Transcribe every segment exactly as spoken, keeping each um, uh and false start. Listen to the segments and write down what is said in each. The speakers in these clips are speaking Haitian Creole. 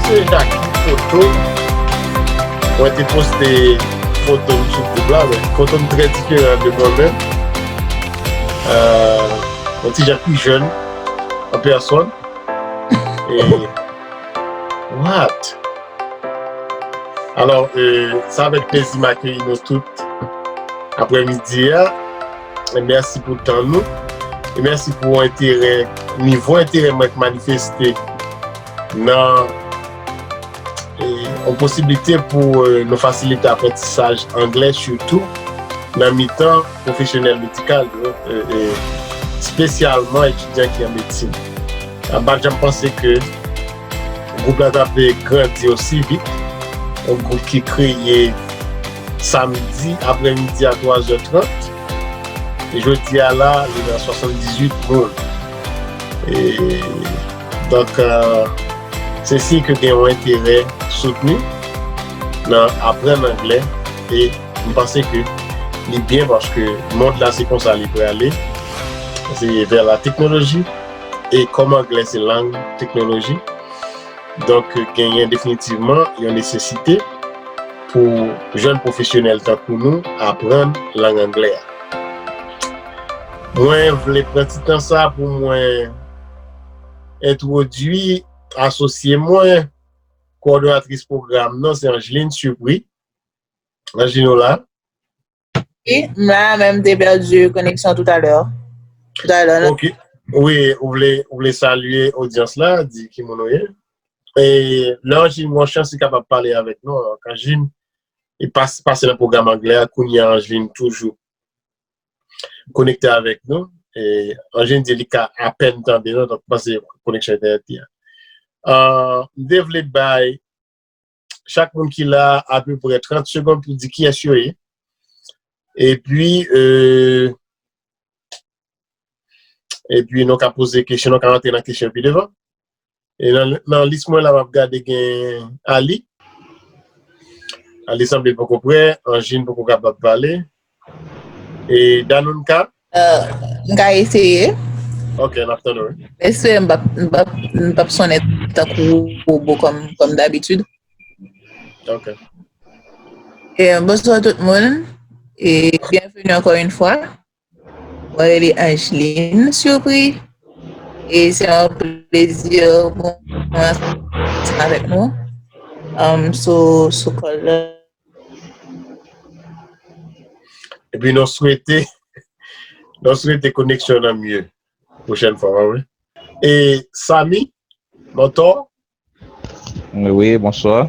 Se Jackie Foto. Mwen te poste foto m sou gwoup la, men foto m trè diferan de mwen menm. Euh, yon ti jan pi jèn an pèsòn. E, what? Alò, euh, se avèk plezi m akeyi nou tout aprèmidi a. E mèsi pou tan nou. E mèsi pou enterè, nivo enterè mwen k manifeste nan e, yon posiblite pou, e, nou fasilite aprantisaj anglè, sitou nan mitan pwofesyonèl medikal yo, e, e, espesyalman etidyan ki an medsin. M pa t janm panse ke gwoup la t ap grandi osi vit. Yon gwoup ki kreye samdi aprèmidi a twa zè trant. E jodi a la, li nan swasanndizuit moun. E, donk, e, se siy ke gen yon enterè soutni nan aprann anglè. E m panse ke li byen paske mond la se konsa li prale. Se vè la teknoloji. E kòm anglè se lang teknoloji, donk genyen definitivman yon nesesite pou jèn pwofesyonèl tankou nou aprann lang anglè a. Mwen vle pran ti tan sa pou mwen entwodui asosye mwen, kowòdonatris pwogram nan, se Angeline Surpris. Angeline, ou la? Wi, m la, men m te pèdi koneksyon toutalè. Toutalè. Ok. Wi, ou vle, ou vle salye odyans la, di ki moun ou ye. E lè Angeline gen chans, li kapab pale avèk nou. Alò, Angeline, li pas-, pase nan pwogram anglè a, kounye a Angeline toujou konekte avèk nou. E Angeline di li ka apèn tande nou, donk m panse koneksyon entènèt li a. Euh, m te vle bay chak moun ki la apeprè trant segonn pou di kiyès yo ye. Epi, euh, epi nou ka poze kesyon, nou ka rantre nan kesyon pi devan. E nan, nan lis mwen la, m ap gade gen Ali. Ali sanble poko prè, Angeline poko kapab pale. E Danunca? Euh, m ka eseye. Ok, n ap tande w. M espere m p ap, m p ap, m p ap sonnen tankou wobo kòm, kòm dabitid. Ok. E, bonswa tout moun. E byenveni ankò yon fwa. Mwen rele Angeline Surpris. E se yon plezi pou mwen ansanm avèk nou. Um, sou, sou kòl la. Epi nou swete, nou swete koneksyon an mye pwochèn fwa, wi. E Samy, Mantò? Wi, bonswa.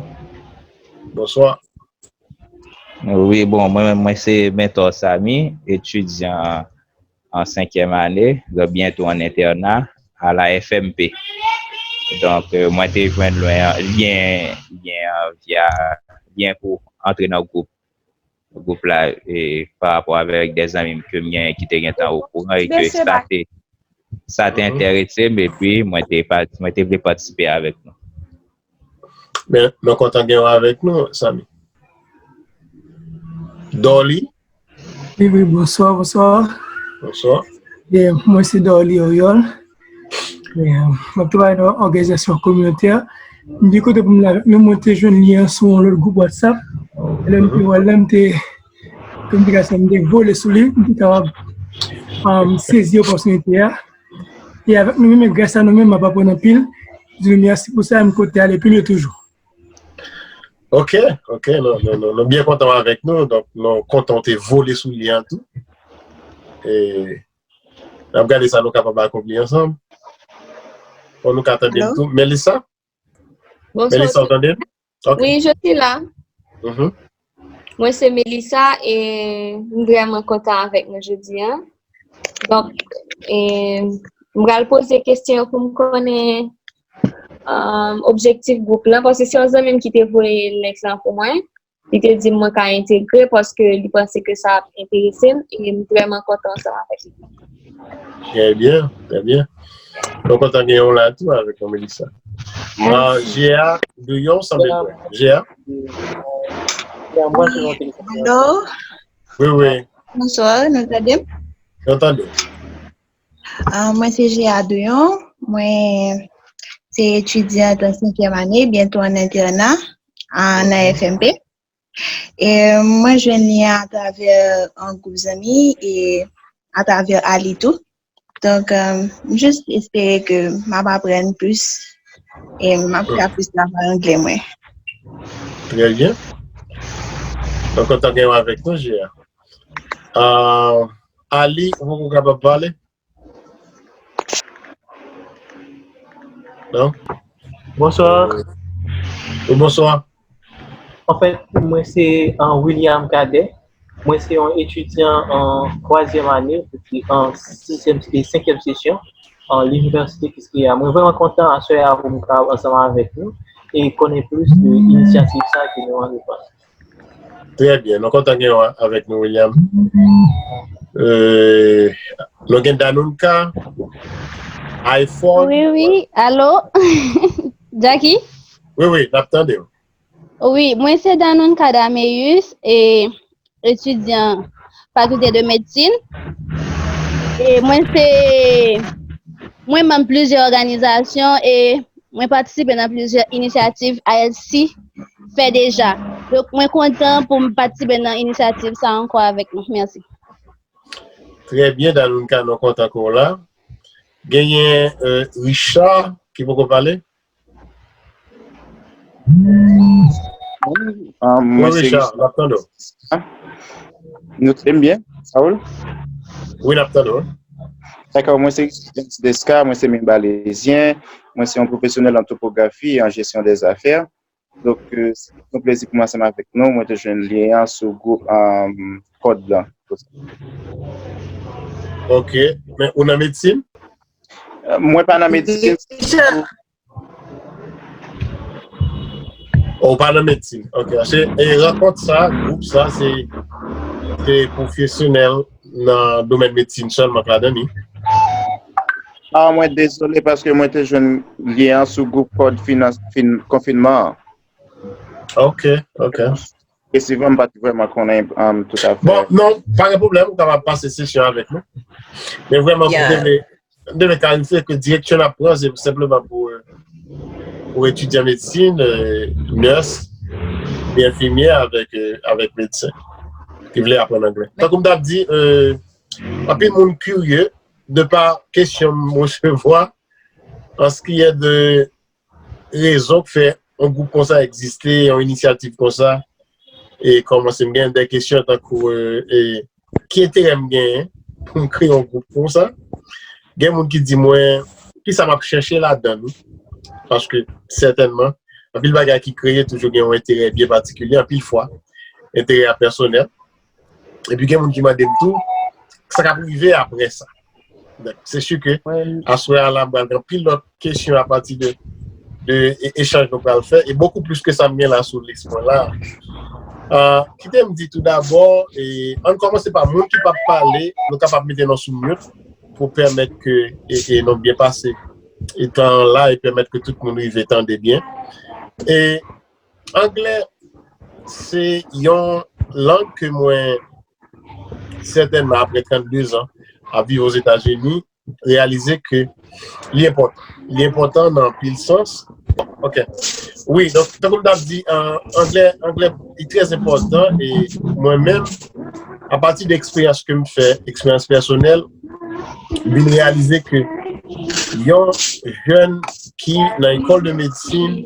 Bonswa. Wi, bon, mwen menm, mwen se Mantò Samy, etidyan an senkyèm ane, donk byento an entèna a la F M P. Donk, euh, mwen te jwenn lwen, lyen, lyen an via, lyen pou antre nan gwoup, gwoup la, e pa rapò avèk de zanmi m ke m genyen ki te gentan okouran e ke sa te, sa te enterese m, epi mwen te pa-, mwen te vle patisipe avèk nou. Men, nou kontan gen w avèk nou, Samy. Dolly? Wi, wi, bonswa, bonswa. Bonswa. E, mwen se Dolly Oriol. E, mwen ap travay nan òganizasyon kominotè. M gen kote pou m la avèk nou, mwen te jwenn lyen an sou yon lòt gwoup WhatsApp. E lè m te wè l la, m te, kòm m te ka sa, m te vole sou li, m te kapab, um, sezi opòtinite a. E avèk nou menm, e gras a nou menm, m ap aprann anpil. M di nou mèsi pou sa, m konte ale pi lwen toujou. Ok, ok, nou, nou, nou, nou byen kontan w avèk nou, donk nou kontan w te vole sou lyen an tou. E n ap gade sa nou kapab akonpli ansanm. Bon, nou ka tande l tou. Melissa? Melissa, w tande m? Ok. Oui, je suis là. Mhm. Mwen se Melissa e m vrèman kontan avèk nou jodi a. Donk, e, m pral poze kesyon pou m konnen, um, objektif gwoup lan, paske se yon zanmi m ki te voye link lan pou mwen. Li te di m mwen ka entegre paske li panse ke sa ap enterese m e m vrèman kontan ansanm avèk li. Trè byen, trè byen. Nou kontan gen yon la tou avèk nou, Melissa. Ah, G A Douyon, sanble vre. G A? Hello. Wi, wi. Bonswa, nou tande m? Nou tande. Ah, mwen se G A Douyon. Mwen se etidyan nan senkyèm ane, byento an entèna, a, nan F M P. E mwen jwenn li atravè yon gwoup zanmi e atravè Ali tou. Donk, euh, m jis espere ke m ap aprann plis e m ap ka plis travay anglè mwen. Trè byen. Mwen kontan gen w avèk nou, J A. Euh, Ali, ou poko kapab pale? Non? Bonswa. Wi, bonswa. Anfèt, mwen se uh, William Cadet. Mwen se yon etidyan an twazyèm ane, epi an sizyèm e senkyèm sesyon an Linivèsite Kiskeya. Mwen vrèman kontan aswè a pou m ka ansanm avèk nou e konnen plis de inisyativ sa ke nou antreprann. Trè byen, nou kontan gen w avèk nou, William. Euh, nou gen Danunka, iPhone. Wi, wi, alo? Jackie? Wi, wi, n ap tande w. Wi, mwen se Danunka Dameus, e etidyan Fakilte de Medsin. E mwen se mwen manm plizyè òganizasyon e mwen patisipe nan plizyè inisyativ A L C fè deja. Donk mwen kontan pou m patisipe nan inisyativ sa ankò avèk nou. Mèsi. Trè byen, Danunka, nou kontan ke w la. Genyen euh, Richard ki poko pale. Ah, mwen se Richard, n ap tande w. Nou tande m byen, Saoul? Wi, n ap tande w. Dakò, mwen se Richard Desca, mwen se menm Balezyen, mwen se yon pwofesyonèl an topografi e an jesyon dèzafè. Donk, euh, se yon plezi pou mwen ansanm avèk nou. Mwen te jwenn lyen an sou gwoup um, kòd lan. Ok, men ou nan medsin? Euh, Mwen pa nan medsin. Ou pa nan medsin. Ok. Se e rankont sa, gwoup sa, se se pwofesyonèl nan domèn medsin sèlman k ladan li. Ah, mwen dezole paske mwen te jwenn lyen an sou gwoup kòd finans fin, konfinman an. Ok, ok. Presizman, m pa t vrèman konnen um, tout afè. Bon, non, pa gen pwoblèm, ou kapab pase sesyon avèk nou. Men vrèman, yeah. Mwen te vle klarifye ke direksyon n ap pran, se senpleman pou, euh, pou etidyan medsin, euh, nès, enfimyè avèk, euh, avèk medsen ki vle aprann anglè. Tankou m t ap di, euh, anpil moun kirye de pa kesyon m resevwa an ce qui est de rezon k fè yon gwoup konsa egziste, yon inisyativ konsa, e kòmanse m gen de kesyon tankou e, ki enterè m genyen pou m kreye yon gwoup konsa. Gen moun ki di mwen, kisa m ap chèche ladan li? Paske sètènman, anpil bagay ki kreye toujou gen yon enterè byen patikilye, anpil fwa, enterè a pèsonèl. Epi gen moun ki mande m tou, sa k ap rive apre sa? Donk, se si ke aswè a la, m pral gen anpil lòt kesyon apati de, de e- echanj nou pral fè, e bokou plis ke sa m gen la sou lis mwen la. Ah, kite m di tou dabò, e, ann kòmanse pa moun ki p ap pale, nou kapab mete nou sou mute pou pèmèt ke e, e nou byen pase e tan an la e pèmèt ke tout moun rive tande byen. E anglè se yon lang ke mwen sètènman apre trannde zan ap viv Ozetazini, reyalize ke li enpòtan. Li enpòtan nan anpil sans. Ok. Wi, donk, tankou m t ap di, an, anglè, anglè li trè enpòtan e mwen menm, apati de eksperyans ke m fè, eksperyans pèsonèl, m vin reyalize ke yon jèn ki nan ekòl de medsin,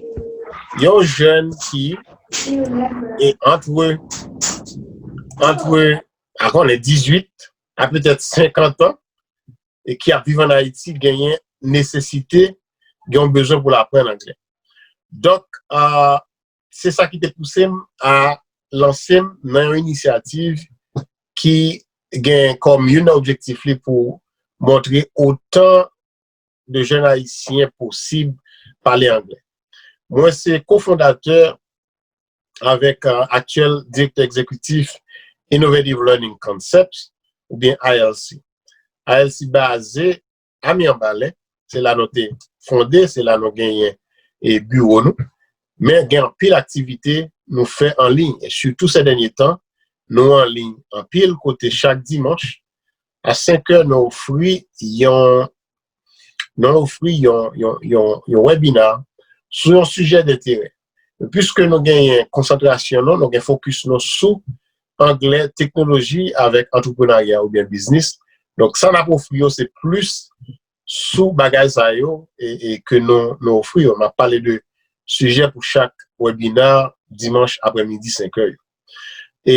yon jèn ki e antre, antre, a konnen dizuit a petèt senkant an, e ki ap viv ann Ayiti genyen nesesite, gen yon bezwen pou l aprann anglè. Donk, ah, se sa ki te pouse m a lanse m nan yon inisyativ ki gen kòm youn nan objektif li pou montre otan de jèn ayisyen posib pale anglè. Mwen se kofondatè avèk, euh, aktyèl direktè egzekitif Innovative Learning Concepts, oubyen I L C. I L C baze a Mibalè, se la nou te fonde, se la nou genyen e biwo nou. Men gen anpil aktivite nou fè an liy, e sitou sè dènye tan, nou an liy anpil kote chak dimanch a senk è nou ofri yon nou ofri yon, yon, yon, yon webinar sou yon sijè denterè. Piske nou genyen konsantrasyon nou, nou gen fokis nou sou anglè, teknoloji avèk antreprenarya oubyen biznis. Donk, sa n ap ofri yo, se plis sou bagay sa yo e, e ke nou, nou ofri yo. M ap pale de sijè pou chak webinar dimanch aprèmidi senk è yo. E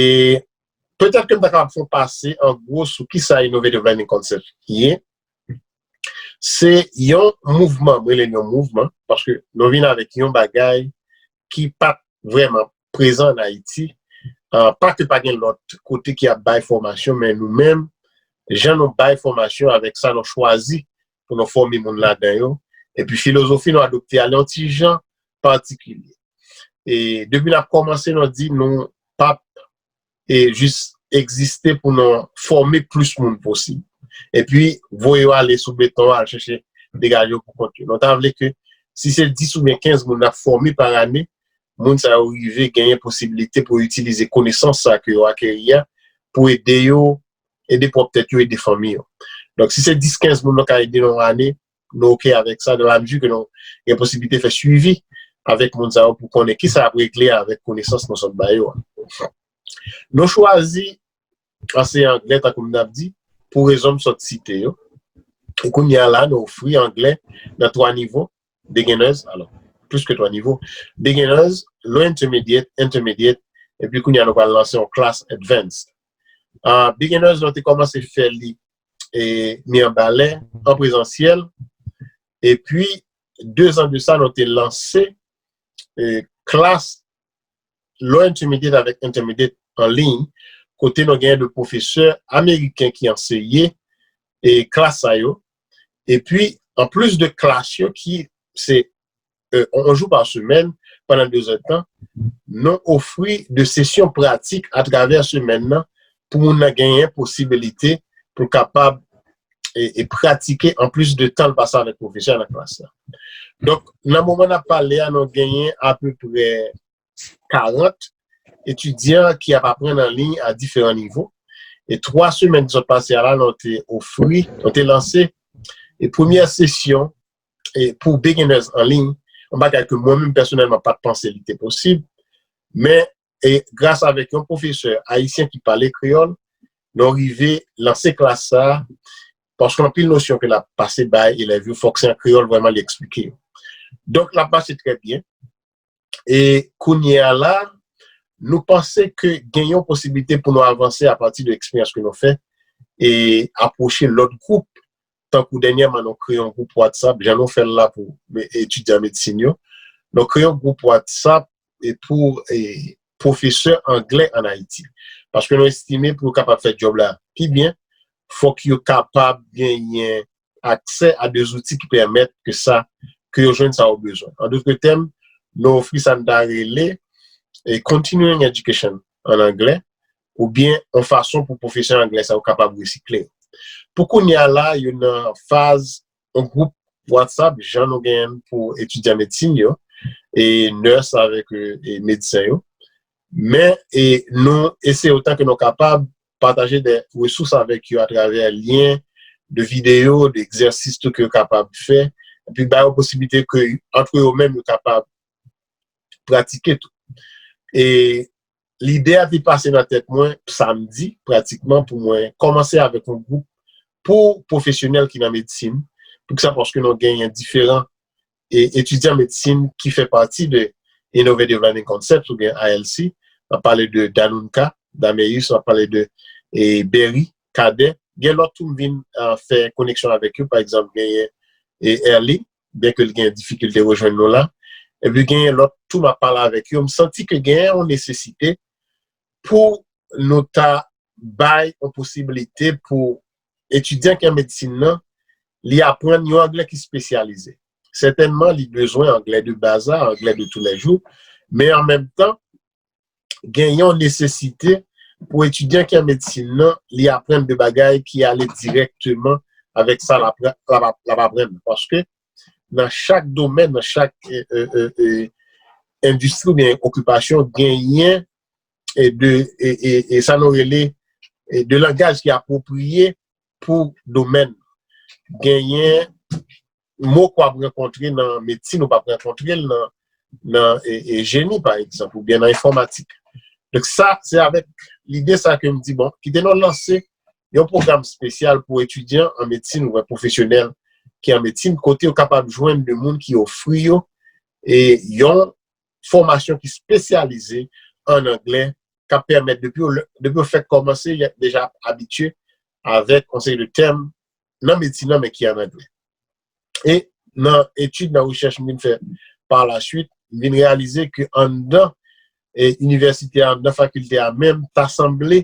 petèt ke m ta kapab fè yon pase an gwo sou kisa Innovative Learning Concept ye. Se yon mouvman, mwen rele l yon mouvman, paske nou vin avèk yon bagay ki pa t vrèman prezan an Ayiti. Ah, pa ke pa gen lòt kote ki ap bay fòmasyon, men nou menm, jan nou bay fòmasyon avèk sa nou chwazi pou nou fòme moun ladan yo, epi filozofi nou adopte a, li yon ti jan patikilye. E depi n ap kòmanse, nou di nou p ap e jis egziste pou nou fòme plis moun posib. Epi, voye yo ale sou beton an, al chèche degaje yo pou kont yo. Nou ta vle ke si se dis oubyen kenz moun n ap fòme pa ane, moun sa yo rive genyen posibilite pou yo itilize konesans sa ke yo akeri a pou ede yo, ede pwòp tèt yo, ede fanmi yo. Donk, si se dis kenz moun nou ka ede nan yon ane, nou oke avèk sa, nan la mezi ke nou gen posiblite fè swivi avèk moun sa yo pou konnen kisa y ap regle avèk konesans nou sot ba yo a. Nou chwazi anseyan anglè, tankou m t ap di, pou rezon m sot site yo. E kounye a la, nou ofri anglè nan twa nivo, beginners, alò, plis ke twa nivo, beginners, low intermediate, intermediate, epi kounye a nou pral lanse yon klas advanced. Ah, beginners, nou te kòmanse fè li e Mibalè an prezansyèl, epi de zan de sa, nou te lanse e klas low intermediate avèk intermediate an liy, kote nou genyen de pwofesè ameriken ki anseye e klas sa yo. Epi, anplis de klas yo ki se e, yon jou pa semèn, pandan de zè tan, nou ofri de sesyon pratik atravè semèn nan pou moun nan genyen posibilite pou l kapab e, e pratike anplis de tan l pase avèk pwofesè a nan klas la. Donk, nan moman n ap pale a, nou genyen apeprè karant etidyan ki ap aprann an liy a diferan nivo. E twa semèn ki sot pase a la, nou te ofri, nou te lanse e premyè sesyon e pou beginners an liy, yon bagay ke mwen menm pèsonèlman pa t panse li te posib. Men, e gras avèk yon pwofesè ayisyen ki pale kreyòl, nou rive lanse klas sa a, paske anpil nosyon ke l ap pase bay elèv yo, fòk se an kreyòl vrèman li eksplike yo. Donk, l ap mache trè byen. E kounye a la, nou panse ke gen yon posiblite pou nou avanse apati de eksperyans ke nou fè e apwoche lòt gwoup. Tankou dènyèman, nou kreye yon gwoup WhatsApp, jan nou fè l la pou me- etidyan medsin yo. Nou kreye yon gwoup WhatsApp e pou e, pwofesè anglè ann Ayiti. Paske nou estime pou yo kapab fè djòb la pi byen, fòk yo kapab genyen aksè a de zouti ki pèmèt ke sa, ke yo jwenn sa yo bezwen. An dout tèm, nou ofri sa n ta rele e continuing education an anglè, oubyen yon fason pou pwofesè anglè sa yo kapab resikle. Pou kounye a la, yo nan faz yon gwoup WhatsApp, jan nou genyen pou etidyan medsin yo, e nurse avèk e, e medsen yo. Men e, nou eseye otan ke nou kapab pataje de resous avèk yo atravè lyen de videyo, de egzèsis tou ke yo kapab fè, epi ba yo posiblite ke antre yo menm yo kapab pratike tou. E lide a te pase nan tèt mwen samdi, pratikman, pou mwen kòmanse avèk yon gwoup pou pwofesyonèl ki nan medsin. Poukisa? Paske nou genyen diferan e, etidyan medsin ki fè pati de Innovative Learning Concepts oubyen I L C. N ap pale de Danunca, Dameus, n ap pale de e, Berry, Cadet. Gen lòt tou m vin a, fè koneksyon avèk yo, pa egzanp, genyen e, Erly, byen ke l gen difikilte rejwenn nou la. Epi genyen lòt tou m ap pale avèk yo. M santi ke genyen yon nesesite pou nou ta bay yon posiblite pou etidyan ki an medsin nan, li aprann yon anglè ki espesyalize. Sètènman, li bezwen anglè de baz la, anglè de toulèjou, men an menm tan, gen yon nesesite pou etidyan ki an medsin nan, li aprann de bagay ki ale dirèkteman avèk sa l ap, l ap, l ap aprann. Paske nan chak domèn, nan chak e, e, e, e, endistri oubyen okipasyon, genyen e de, e, e, e sa nou rele e de langaj ki apwopriye pou domèn. Genyen mo ke w ap rankontre nan medsin, ou p ap rankontre l nan, nan e, e, jeni, pa egzanp, oubyen nan enfòmatik. Donk, sa, se avèk lide sa ke m di, bon, kite nou lanse yon pwogram espesyal pou etidyan an medsin oubyen pwofesyonèl ki an medsin, kote yo kapab jwenn de moun ki ofri yo e yon fòmasyon ki espesyalize an anglè, k ap pèmèt, depi yo, depi yo fèk kòmanse, y ap deja abitye avèk yon seri de tèm nan medsin nan, men ki an anglè. E nan etid, nan rechèch m vin fè pa la swit, m vin reyalize ke anndan e, inivèsite a, anndan fakilte a menm, ta sanble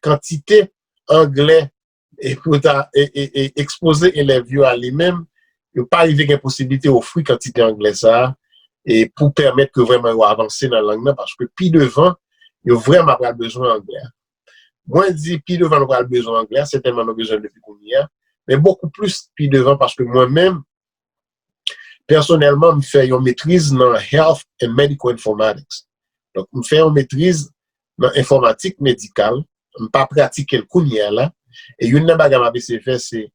kantite anglè e pou ta e, e, e, ekspoze elèv yo a li menm, yo pa rive gen posiblite ofri kantite anglè sa a e pou pèmèt ke vrèman yo avanse nan lang nan, paske pi devan, yo vrèman pral bezwen anglè a. Mwen di pi devan nou pral bezwen anglè a, sètènman nou bezwen l depi kounye a, men bokou plis pi devan, paske mwen menm, pèsonèlman, m fè yon metriz nan Health and Medical Informatics. Donk, m fè yon metriz nan enfòmatik medikal, m pa pratike l kounye a la, e youn nan bagay m ap eseye fè, se,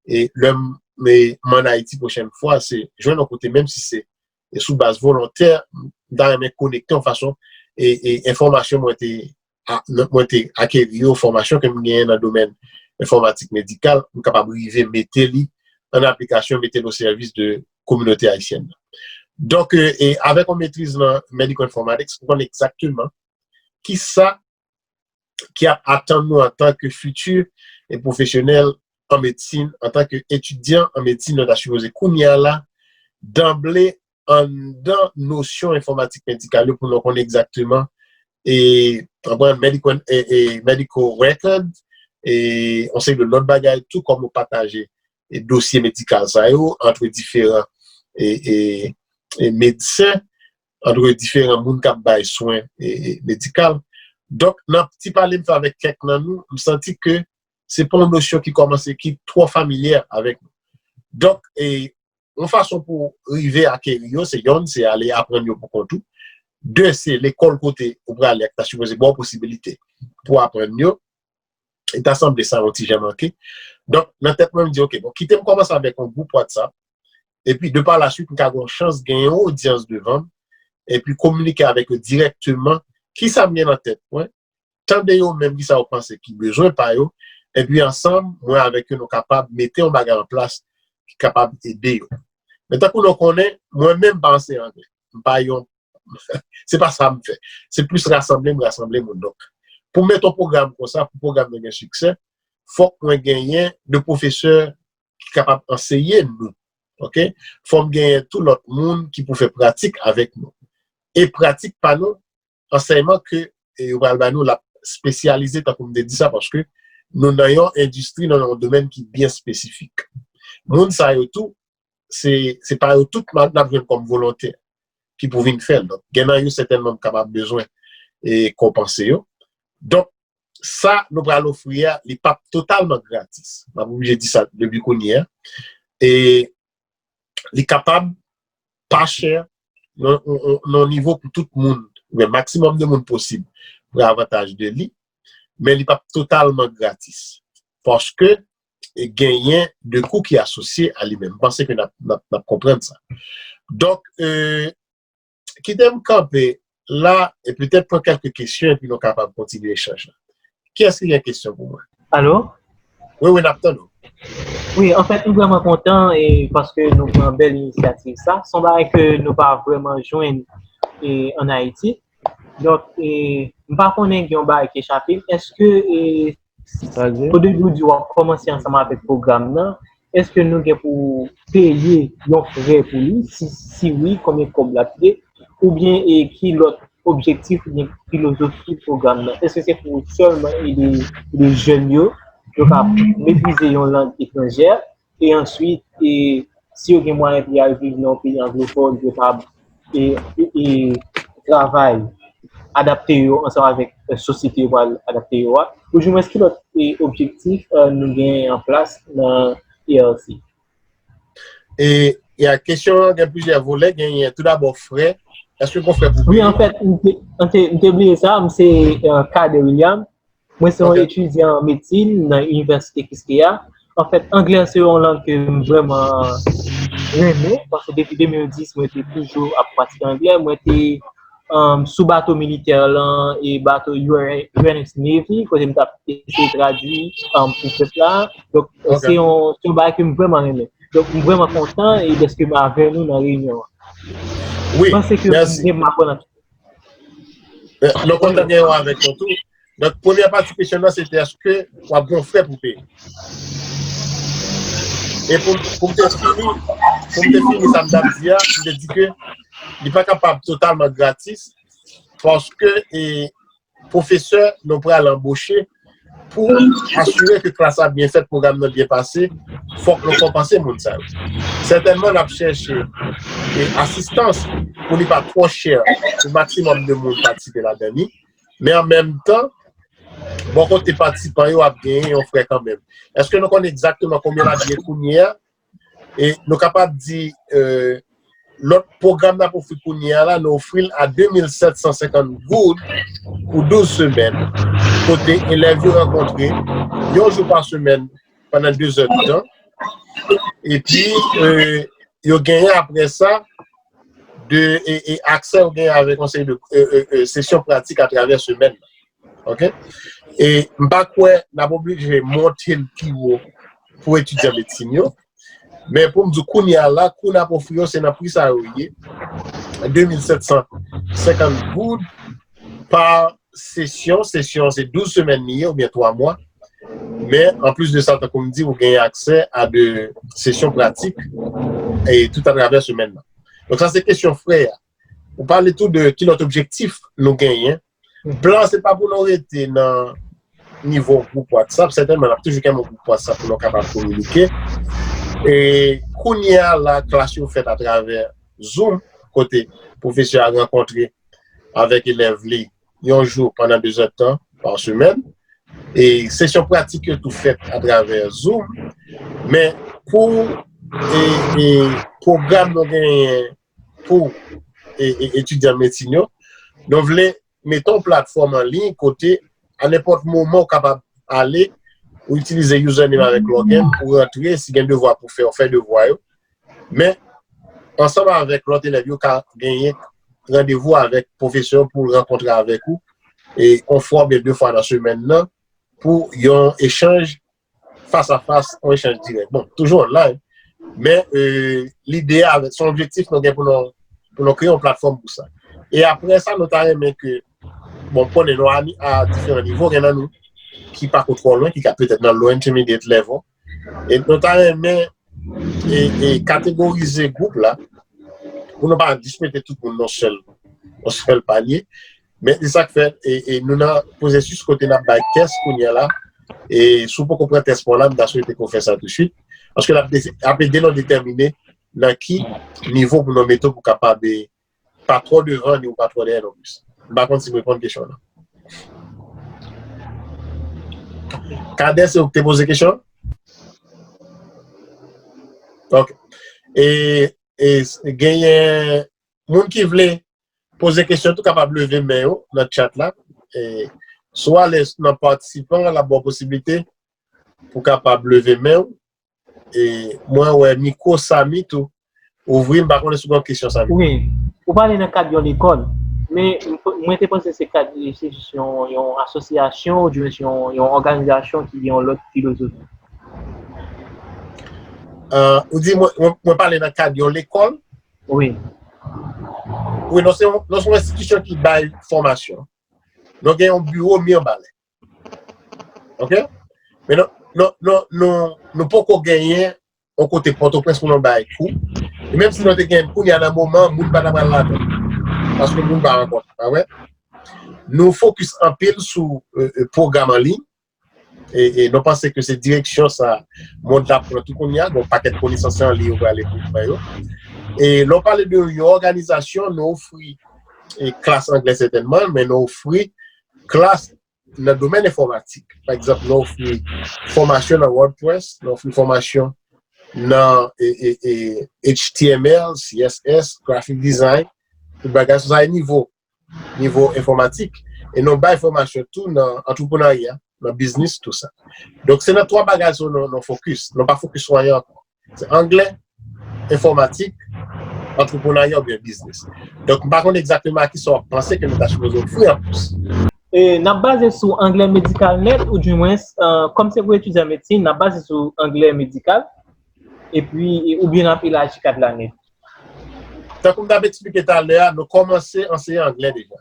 e lè m, m, m ann Ayiti pwochèn fwa, se jwenn yon kote, menm si se e sou baz volontè, m ta renmen konekte yon fason e, e enfòmasyon mwen te, a, mwen te akeri yo, fòmasyon ke m genyen nan domèn enfòmatik medikal, m kapab rive mete li an aplikasyon, mete l o sèvis de kominote ayisyèn nan. Donk, e, e avèk yon metriz nan medical informatics, m konn egzakteman kisa ki ap atann nou antanke fiti e pwofesyonèl an medsin, antanke etidyan an medsin, nou ta sipoze kounye a la, danble anndan nosyon enfòmatik medikal yo pou nou konnen egzakteman e, anpwen medical, e, e, medical record, e yon seri de lòt bagay tou, kòman w pataje e dosye medikal sa yo antre diferan e, e, e medsen, antre diferan moun k ap bay swen e, e medikal. Donk, nan ti pale m fè avèk kèk nan nou, m santi ke se pa yon nosyon ki kòmanse, ki twò familyè avèk nou. Donk, e, yon fason pou rive akeri yo, se yonn, se ale aprann yo pou kont ou. De, se lekòl kote ou prale a ki ta sipoze ba w posibilite pou aprann yo. E ta sanble sa yon ti jan manke. Donk, nan tèt mwen, m di, oke, bon, kite m kòmanse avèk yon gwoup WhatsApp, epi de pa la swit, m ka gen yon chans genyen yon odyans devan m, epi kominike avèk yo dirèkteman kisa m gen nan tèt mwen, tande yo menm kisa yo panse ki bezwen pa yo, epi ansanm, mwen avèk yo, nou kapab mete yon bagay an plas ki kapab ede yo. Men tankou nou konnen, mwen menm m pa anseyan anglè. M pa yon, se pa sa m fè. Se plis rasanble m rasanble moun. Donk, pou m mete yon pwogram konsa, pou pwogram nan gen siksè, fòk mwen genyen de pwofesè ki kapab anseye nou. Oke? Fò m genyen tou lòt moun ki pou fè pratik avèk nou. E pratik pa nou, ansèyman ke e, yo pral ba nou, l ap espesyalize, tankou m te di sa, paske nou nan yon endistri, nan yon domèn ki byen espesifik. Moun sa yo tou, se, se pa yo tout n ap jwenn kòm volontè ki pou vin fè l. Donk, gen nan yo sètènman m kapab bezwen e konpanse yo. Donk, sa nou pral ofri a, li p ap totalman gratis. M ap oblije di sa depi kounye a. E li kapab pa chè, nan, nan, nan nivo pou tout moun, oubyen maksimòm de moun posib, pran avantaj de li, men li p ap totalman gratis. Paske e genyen de kou ki asosye a li menm. M panse ke n ap, n ap, n ap konprann sa. Donk, e, kite m kanpe la e petèt pran kèk kesyon epi nou kapab kontinye echanj la. Kiyès ki gen kesyon pou mwen? Alo? Wi, wi, n ap tann ou. Wi, anfèt, m vrèman kontan e paske nou pran bèl inisyativ sa. Se yon bagay ke nou pa vrèman jwenn e, ann Ayiti. Donk, e, m pa konnen gen yon bagay ki echape m. Èske e, Sa di? Odebi w di w ap kòmanse ansanm avèk pwogram nan, èske nou gen pou peye yon frè pou li? Si, si wi, konbyen kòb l ap ye? Oubyen e ki lòt objektif oubyen filozofi pwogram nan? Èske se pou sèlman ede, ede jèn yo, yo ka metrize yon lang etranjè, e answit, e si yo gen mwayen pou y al viv nan yon peyi anglofòn, yo ka e, e, e travay, adapte yo ansanm avèk e, sosyete yo pral adapte yo a? Oudimwens, ki lòt e, objektif e, nou gen an plas nan E R C? E, e a kesyon an gen plizyè volè, genyen toudabò frè. Èske gon frè pou peye? Wi, anfèt, m te, m te, m te bliye sa, m se e, Kader William. Mwen se yon Ok. etidyan an medsin nan Inivèsite Quisqueya. Anfèt, anglè se yon lang ke m vrèman renmen, paske depi de mil dis, mwen te toujou ap pratike anglè. Mwen te um, sou bato militè lan e bato U S Navy, kote m t ap eseye tradui um, pou pèp la. Donk, se yon, se yon bagay ke m vrèman renmen. Donk, m vrèman kontan e dèske m avè nou nan reyinyon an. Wi, m panse ke m renmen aprann anpil. Nou kontan gen yon avèk nou tou. Donk, premyè pati kesyon nan, se te èske w ap gen yon frè pou peye? E pou, pou m te fini, pou m te fini sa m t ap di a, m te di ke li pa kapab totalman gratis, paske e, pwofesè nou pral anboche pou asire ke klas la byen fèt, pwogram nan byen pase, fòk nou konpanse moun sa yo. Sètènman, n ap chèche e, asistans pou li pa twò chè, pou maksimòm de moun patisipe ladan li. Men an menm tan, bò kote patisipan yo ap genyen yon frè kanmenm. Èske nou konnen egzakteman konbyen l ap ye kounye a? E nou kapab di, e, lòt pwogram n ap ofri kounye a la, nou ofri l a de mil sèt san senkant goud pou douz semèn, kote elèv yo rankontre yon jou pa semèn pandan de zè de tan. Epi, e, yo genyen apre sa, de, e, e aksè yo genyen avèk yon seri de e, e, e, sesyon pratik atravè semèn nan. Ok? E m pa kwè n ap oblije monte l pi wo pou etidyan medsin yo. Men pou m di w, kounye a la, kou n ap ofri yo, se nan pri sa yo ye. De mil sèt san senkant goud pa sesyon. Sesyon an se douz semèn li ye, oubyen twa mwa. Men, anplis de sa, tankou m di, ou genyen aksè a de sesyon pratik e tout atravè semèn nan. Donk, sa se kesyon frè a. Ou pale tou de ki lòt objektif nou genyen. Plan se pa pou nou rete nan nivo gwoup WhatsApp. Sètènman, n ap toujou kenbe yon gwoup WhatsApp pou nou kapab kominike. E kounye a la, klas yo fèt atravè Zoom, kote pwofesè a rankontre avèk elèv li yon jou pandan de zè de tan pa semèn. E sesyon pratik yo tou fèt atravè Zoom. Men pou e, e, pwogram nou genyen pou e, e, etidyan medsin yo, nou vle mete yon platfòm an liy kote a nenpòt moman ou kapab ale, ou itilize username avèk login, ou rantre, si gen devwa pou fè, ou fè devwa yo. Men, ansanm avèk lòt elèv yo ka genyen randevou avèk pwofesè yo pou l rankontre avèk ou e yon fwa oubyen de fwa nan semèn nan pou yon echanj fas a fas, yon echanj dirèk. Bon, toujou online, men e, lide a, se yon objektif nou gen pou nou, pou nou kreye yon platfòm pou sa. E apre sa, nou ta renmen ke, bon, konnen nou a, a diferan nivo, gen nan nou ki pa ko twò lwen, ki ka petèt nan low intermediate level, e nou ta renmen e, e kategorize gwoup la, pou nou pa jis mete tout moun nan sèl, nan sèl palye. Men se sa k fè e, e nou nan pwosesis kote n ap bay tès kounye a la. E si w poko pran tès pa w la, m ta swete ke w fè sa tousuit. Paske l ap, ap ede nou detèmine nan ki nivo pou nou mete w pou kapab e, pa twò devan ni ou pa twò dèyè non plis. M pa konn si m reponn kesyon w lan. Kadè, se ou ki te poze kesyon? Ok. E, e genyen moun ki vle poze kesyon tou kapab leve men yo nan chat la. E, si w alèz nan patisipan, l ap ba w posiblite pou kapab leve men w. E mwen wè mikwo Samy tou ouvri, m pa konnen si w gen kesyon Samy. Wi, ou pale nan kad yon lekòl, men m- mwen te panse se kad, se jis yon, yon asosyasyon, oudimwen se yon, yon òganizasyon ki gen yon lòt filozofi. Euh, ou di mwen, mwen, mwen pale nan kad yon lekòl? Wi. Wi, non, se yon, non, se yon enstitisyon ki bay fòmasyon. Nou gen yon biwo Mibalè. Ok? Men nou, nou, nou, nou, nou poko genyen yon kote Pòtoprens pou nou bay kou. E menm si nou te genyen kounye a nan moman, moun pa ta pral ladan. Paske moun pa rankontre, pa vre? Nou fokis anpil sou e, e, pwogram an liy. E, e nou panse ke se direksyon sa mond la pran tou kounye a, gen yon pakèt konesans an liy yo prale pou pran yo. E lè w pale de yon òganizasyon, nou ofri e, klas anglè sètènman, men nou ofri klas nan domèn enfòmatik. Pa egzanp, nou ofri fòmasyon nan WordPress, nou ofri fòmasyon nan e, e, e, H T M L, C S S, graphic design, tout bagay sa, sa e nivo, nivo enfòmatik. E nou bay fòmasyon tou nan antreprenarya. nan biznis, tou sa. Donk, se nan twa bagay sa nou, nou fokis. Nou pa fokis sou anyen ankò. Se anglè, enfòmatik, antreprenarya oubyen biznis. Donk, m pa konn egzakteman a kisa w ap panse ke nou ta sipoze ofri anplis. E, n ap baze sou anglè medikal nèt, oudimwens, kòm se pou etidyan medsin, n ap baze sou anglè medikal, epi, oubyen n ap elaji kad la nèt. Tankou m t ap eksplike talè a, nou kòmanse anseye anglè deja.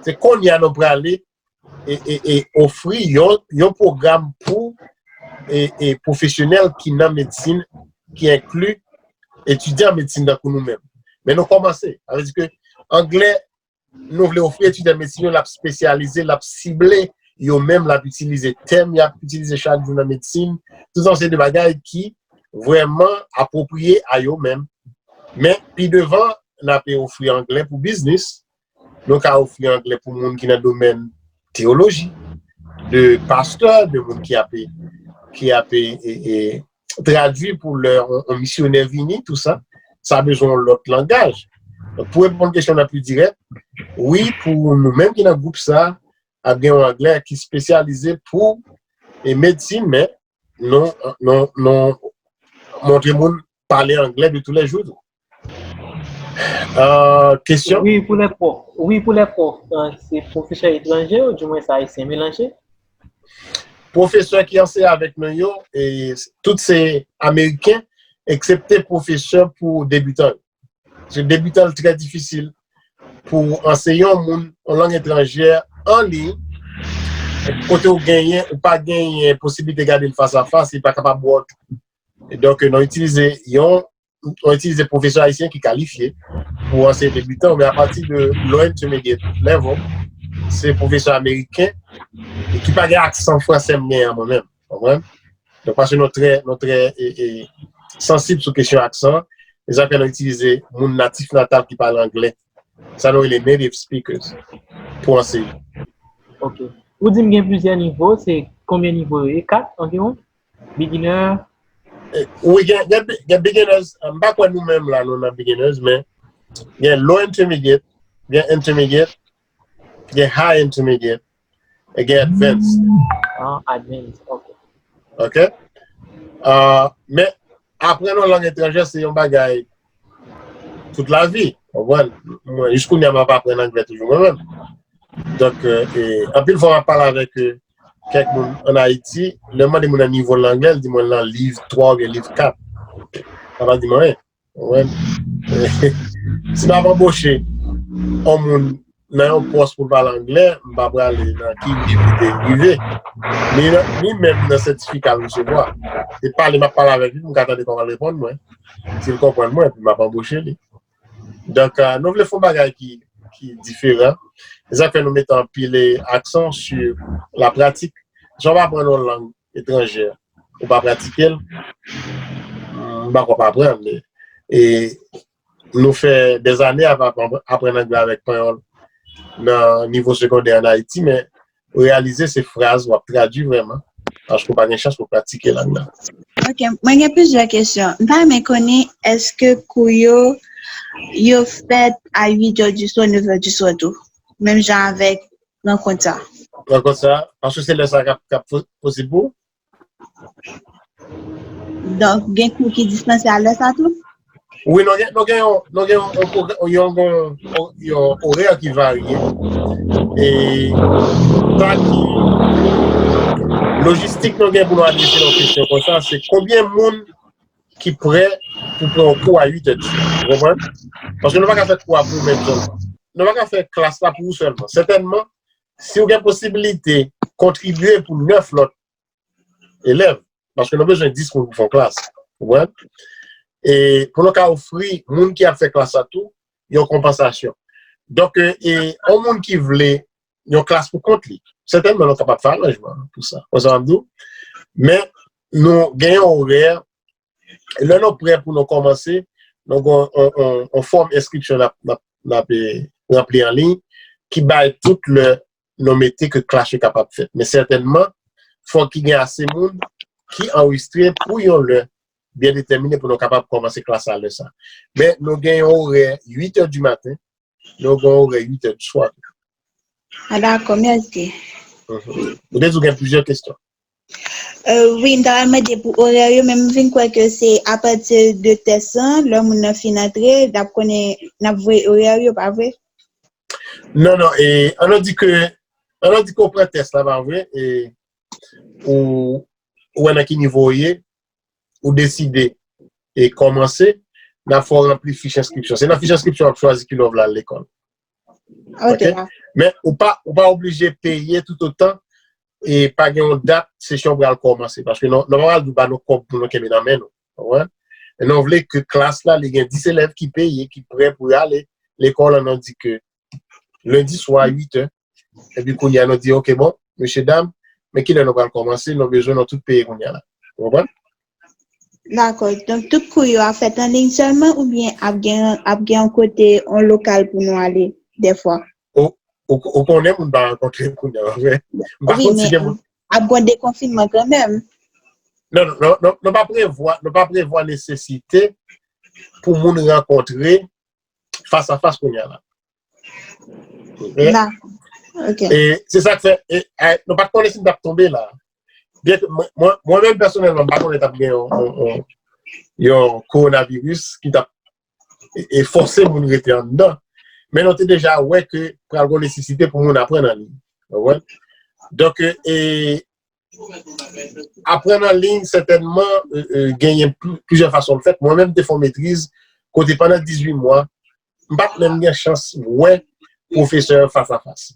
Se kounye a nou prale e, e, e ofri yon, yon pwogram pou e, e pwofesyonèl ki nan medsin, ki enkli etidyan medsin tankou nou menm. Men nou kòmanse. Sa vle di ke anglè, nou vle ofri etidyan medsin yo, l ap espesyalize, l ap sible yo menm, l ap itilize tèm y ap itilize chak jou nan medsin. Tout sa se de bagay ki vrèman apwopriye a yo menm. Men, pi devan, n ap ofri anglè pou biznis. Nou ka ofri anglè pou moun ki nan domèn teyoloji, de pastè, de moun ki ap, ki ap e, e, e, tradui pou lè yon, yon misyonè vini, tou sa. Sa bezwen yon lòt langaj. Donk, pou reponn kesyon nan pi dirèk, wi, pou nou menm ki nan gwoup sa, ap gen yon anglè ki espesyalize pou e medsin, men nou, nou, nou montre moun pale anglè de tou lè jou tou. Euh, kesyon? Wi, pou lè pwòf. Wi, pou lè pwòf. Euh, se pwofesè etranje, oudimwens ayisyen melanje? Pwofesè ki anseye avèk nou yo, e, tout se ameriken, eksepte pwofesè pou debitan yo. Paske debitan l trè difisil pou anseye yon moun yon lang etranjè an liy, kote ou genyen, ou pa genyen posiblite gade l fas a fas, li pa kapab wè w tou. E donk, nou itilize yon, nou itilize pwofesè ayisyen ki kalifye pou anseye debitan, men apati de low intermediate level, se pwofesè ameriken e ki pa gen aksan fransè m genyen an mwen menm, konprann? Donk, paske nou trè, nou trè e, e, sansib sou kesyon aksan, e sa fè nou itilize moun natif natal ki pale anglè. Sa nou rele native speakers pou anseye. Ok. Ou di m gen plizyè nivo, se konbyen nivo yo ye? Kat anviwon? Beginner? Eh, wi, gen, gen, gen beginners, m pa kwè nou menm la nou nan beginners, men gen low intermediate, gen intermediate, gen high intermediate, e gen advanced. Ah, advanced, ok. Ok? Ah, men aprann yon lang etranjè se yon bagay tout lavi. Konprann? Mwen, jis kounye a, m ap aprann anglè toujou mwen menm. Donk, euh, e, anpil fwa, m ap pale avèk, euh, kèk moun ann Ayiti, lè m mande moun nan nivo l nan anglè, l di mwen l nan liv twa oubyen liv kat. Sa pa di m anyen. Konprann? Si m ap anboche yon moun nan yon pòs pou l pale anglè, m pa prale nan ki nivo li te rive. Ni, ni menm nan sètifika l resevwa. Se pale m ap pale avèk li pou m ka tande kòman l reponn mwen. Si l konprann mwen, epi m ap anboche li. Donk, euh, nou vle fè yon bagay ki, ki diferan. Se sa k fè nou mete anpil, eh, aksan sou la pratik. Si w ap aprann yon lang etranjè, ou pa pratike l, m pa kwè w ap aprann li. E nou fè dèzane ap aprann, aprann anglè avèk panyòl nan nivo segondè ann Ayiti, men ou reyalize se fraz w ap tradui vrèman, paske w pa gen chans pou pratike lang nan. Ok, mwen gen plizyè kesyon. M ta renmen konnen, èske kou yo, yo fèt a uit è di swa, nèf è di swa tou? Menm jan avèk rankont sa. Rankont sa, paske se lè sa k ap, k ap po-, posib pou ou? Donk, gen kou ki dispanse a lè sa tou? Wi, nou gen, nou gen yon, nou gen yon, yon, yon, yon, yon orè ki varye. E sa ki lojistik nou gen pou nou adrese yon kesyon konsa, se konbyen moun ki prè pou pran yon kou a uit è di swa. Ou konprann? Paske nou pa ka fè kou a pou ou menm sèlman. Nou pa ka fè klas la pou ou sèlman. Sètènman, si w gen posibilite kontribye pou nèf lòt elèv, paske nou bezwen dis moun pou fè yon klas. Ou konprann? E pou nou ka ofri moun ki ap fè klas la tou yon konpansasyon. Donk, e, e yon moun ki vle yon klas pou kont li, sètènman nou kapab fè aranjman pou sa. Ou konprann sa m ap di w? Men nou gen yon orè, lè nou prè pou nou kòmanse, nou gen yon, yon, yon, yon fòm enskripsyon n ap, n ap, n ap, eh, ranpli an liy, ki bay tout lè nou mete ke klas yo kapab fèt. Men sètènman, fòk ki gen ase moun ki anrejistre pou yon lè byen detèmine pou nou kapab kòmanse klas a lè sa. Men nou gen yon orè uit è di maten, nou gen yon orè uit è di swa tou. A, dakò, mèsi. Mhm. Ou te di w gen plizyè kesyon. Euh, wi, m ta pral mande pou orè yo, men m vin kwè ke se apati de tès lan, lè moun nan fin antre, n ap konnen, n ap voye orè yo, pa vre? Non, non, e, ann di ke, ann di ke w pran tès la, pa vre, e, ou, ou wè nan ki nivo w ye, ou deside e kòmanse, n ap fè w ranpli fich enskripsyon. Se nan fich enskripsyon w ap chwazi kilè w vle al lekòl. Ok. Men ou pa, ou pa oblije peye tout otan e pa gen yon dat sesyon pral kòmanse. Paske nou, nou pa pral di w ba nou kòb pou nou kenbe nan men nou. Ou konprann? E nou vle ke klas la, li gen dis elèv ki peye, ki prè pou y ale lekòl, ann di ke lendi swa, uit è. Epi kounye a, nou di, ok, bon, mesye dam, men kilè nou pral kòmanse, nou bezwen nou tout peye kounye a la. Ou konprann? Dakò. Donk, tout kou yo ap fèt an liy sèlman oubyen ap gen, ap gen yon kote, yon lokal pou nou ale, dèfwa? Ou, ou, ou konnen moun pa rankontre kounye a, vre? M pa Wi, konn si gen men moun. Ap gen dekonfinman kanmenm. Non, non, non, non, nou pa prevwa, nou pa prevwa nesesite pou moun rankontre fas a fas kounye a la. Ok? Dakò. Ok. E se sa k fè, e, e, nou pa t konnen si n t ap tonbe la. Byen ke mwen, mwen, mwen menm pèsonèlman, m pa konnen t ap gen yon, yon, yon, yon kowonaviris ki t ap e, e fòse moun rete anndan. Men nou te deja wè ke pral gen nesesite pou moun aprann an liy. Ou konprann? Donk, e, aprann an liy, sètènman, e, e, genyen pli-, plizyè fason l fèt. Mwen menm, m te fè yon metriz kote pandan dizuit mwa, m pa t menm gen chans wè pwofesè fas a fas.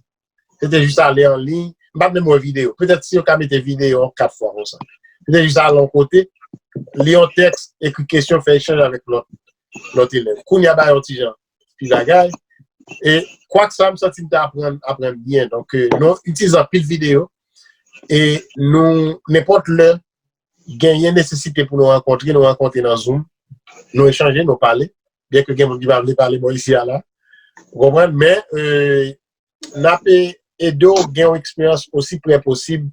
Se te jis ale an liy, m pa t menm wè videyo. Petèt si yo ka mete videyo yon kat fwa konsa. Se te jis ale yon kote, li yon tèks, ekri kesyon, fè echanj avèk lòt, lòt elèv. Kounye a ba yon ti jan pi bagay. E kwak sa, m santi m te aprann, aprann byen. Donk, e, nou itilize anpil videyo. E nou, nenpòt lè, genyen nesesite pou nou rankontre, nou rankontre nan Zoom. Nou echanje, nou pale. Byen ke gen moun ki pa vle pale bò isi a la. Ou konprann? Men, e, n ap e-, ede w gen yon eksperyans osi prè posib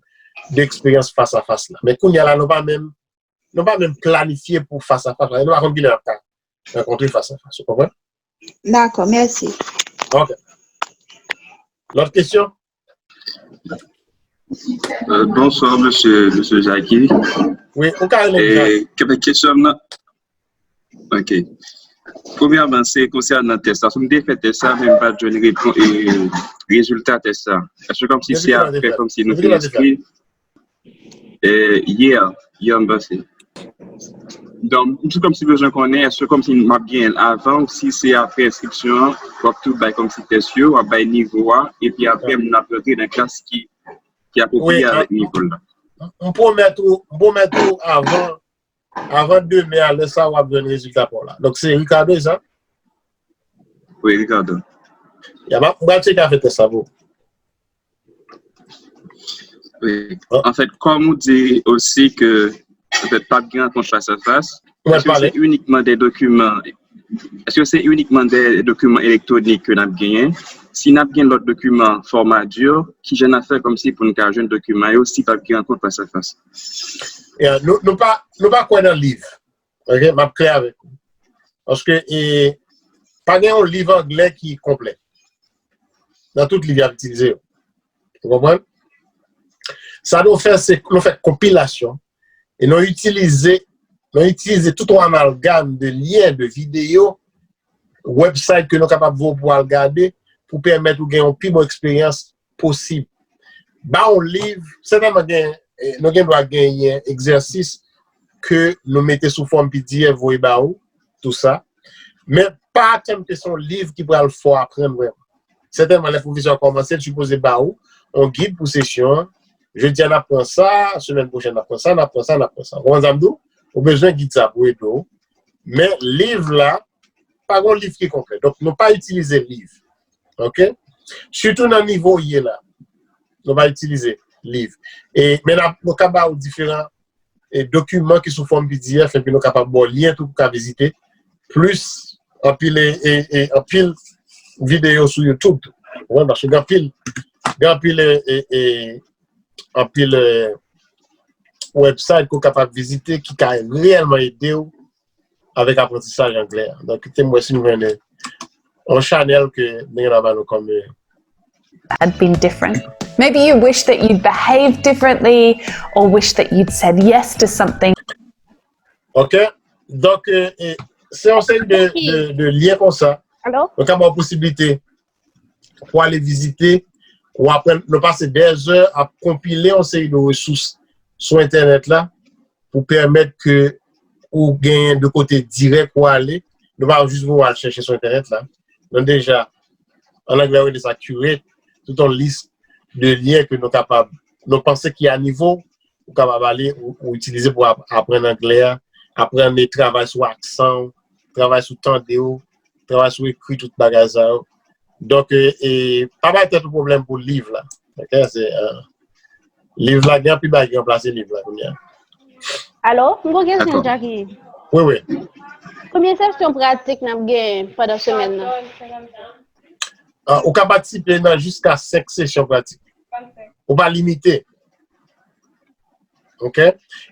de eksperyans fas a fas la. Men kounye a la, nou pa menm, nou pa menm planifye pou fas a fas la. Nou pa konn kilè n ap ka rankontre fas a fas. Ou konprann? Dakò, mèsi. Ok. Lòt kesyon? Euh, bonsoir, monsieur, monsieur Jackie. Wi, ou ka rele m Jacques. E, kèk kesyon nan. Ok. Premyèman, se konsènan tès la. Si m te fè tès la, men m pa t jwenn repon, e, rezilta tès la. Èske kòmsi se apre, kòmsi nou te enskri? E, yè, yè m panse. Donk, m tou kòmsi bezwen konnen, èske kòmsi m ap gen avan ou si se apre enskripsyon an, w ap tou bay kòmsi tès yo, w ap bay nivo a, epi apre moun ap rantre nan klas ki, ki apwopriye avèk nivo l la. M pwomèt ou, m pwomèt ou avan, avan demen a, lè sa w ap jwenn rezilta pa w la. Donk, se Ricardo, e sa? Wi, Ricardo. Ya, m ap, m pral tcheke afè tès sa pou ou. Wi. Anfèt, kòm ou di osi ke, anfèt, p ap gen rankont fas a fas, èske se inikman de dokiman, èske se inikman de dokiman elektwonik ke n ap genyen? Si n ap gen lòt dokiman fòma di, kijan n ap fè kòmsi pou n ka jwenn dokiman yo si p ap gen rankont fas a fas? Ya, nou, nou pa, nou pa kwè nan liv. Ok, m ap klè avèk ou. Paske, e, pa gen yon liv anglè ki konplè. Nan tout liv y ap itilize yo. Ou konprann? Sa nou fè, se nou fè konpilasyon e nou itilize, nou itilize tout yon amalgam de lyen, de videyo, website ke nou kapab voye pou al gade, pou pèmèt ou gen yon pi bon eksperyans posib. Ba yon liv, sètènman gen, e, nou gen dwa genyen egzèsis ke nou mete sou fòm P D F voye ba ou, tou sa. Men pa atann ke se yon liv ki pral fè w aprann vrèman. Sètènman, lè pwofesè a kòmanse, l sipoze ba ou yon gid pou sesyon an. Jodi a, n ap pran sa, semèn pwochèn, n ap pran sa, n ap pran sa, n ap pran sa. Ou konprann sa m di w? Ou bezwen gid sa pou ede w. Men liv la, pa gen liv ki konplè. Donk, nou pa itilize liv. Ok? Sitou nan nivo w ye la, nou pa itilize liv. E, men n ap, nou ka ba ou diferan, e, dokiman ki sou fòm P D F, epi nou kapab ba w lyen tou pou w ka vizite plis anpil, e, e, e, anpil videyo sou YouTube tou. Ou konprann? Paske gen anpil, gen anpil, e, e, e, anpil, e, website ke w kapab vizite ki ka reyèlman ede w avèk aprantisaj anglè a. Donk, kite m wè si m jwenn yon chanèl ke m gen la ba nou kòm, e, That'd be different. Maybe you wish that you'd behaved differently or wish that you'd said yes to something. Ok? Donk, euh, euh, se yon seri de, de, de lyen konsa. Alo? Nou ka ba w posiblite pou ale vizite, ou aprann, nou pase dèzè ap konpile yon seri de resous sou entènèt la pou pèmèt ke ou genyen de kote dirèk ou ale. Nou pa jis voye w al chèche sou entènèt la. Nou deja, an anglè, yo rele sa curate, tout yon lis de lyen ke nou kapab, nou panse ki a nivo, ou kapab ale, ou, ou itilize pou ap- aprann anglè a, aprann travay sou aksan w, travay sou tande w, travay sou ekri, tout bagay sa yo. Donk, e, e, pa bay tèt ou pwoblèm pou liv la. Ok? Se, euh, liv la, gen anpil bagay ki ranplase liv la kounye a. Alo, m gon kesyon, Dakò. Jackie. Wi, wi. Konbyen sesyon pratik n ap gen pandan semèn nan? Ah, ou ka patisipe nan jiska senk sesyon pratik. Ou pa limite. Ok?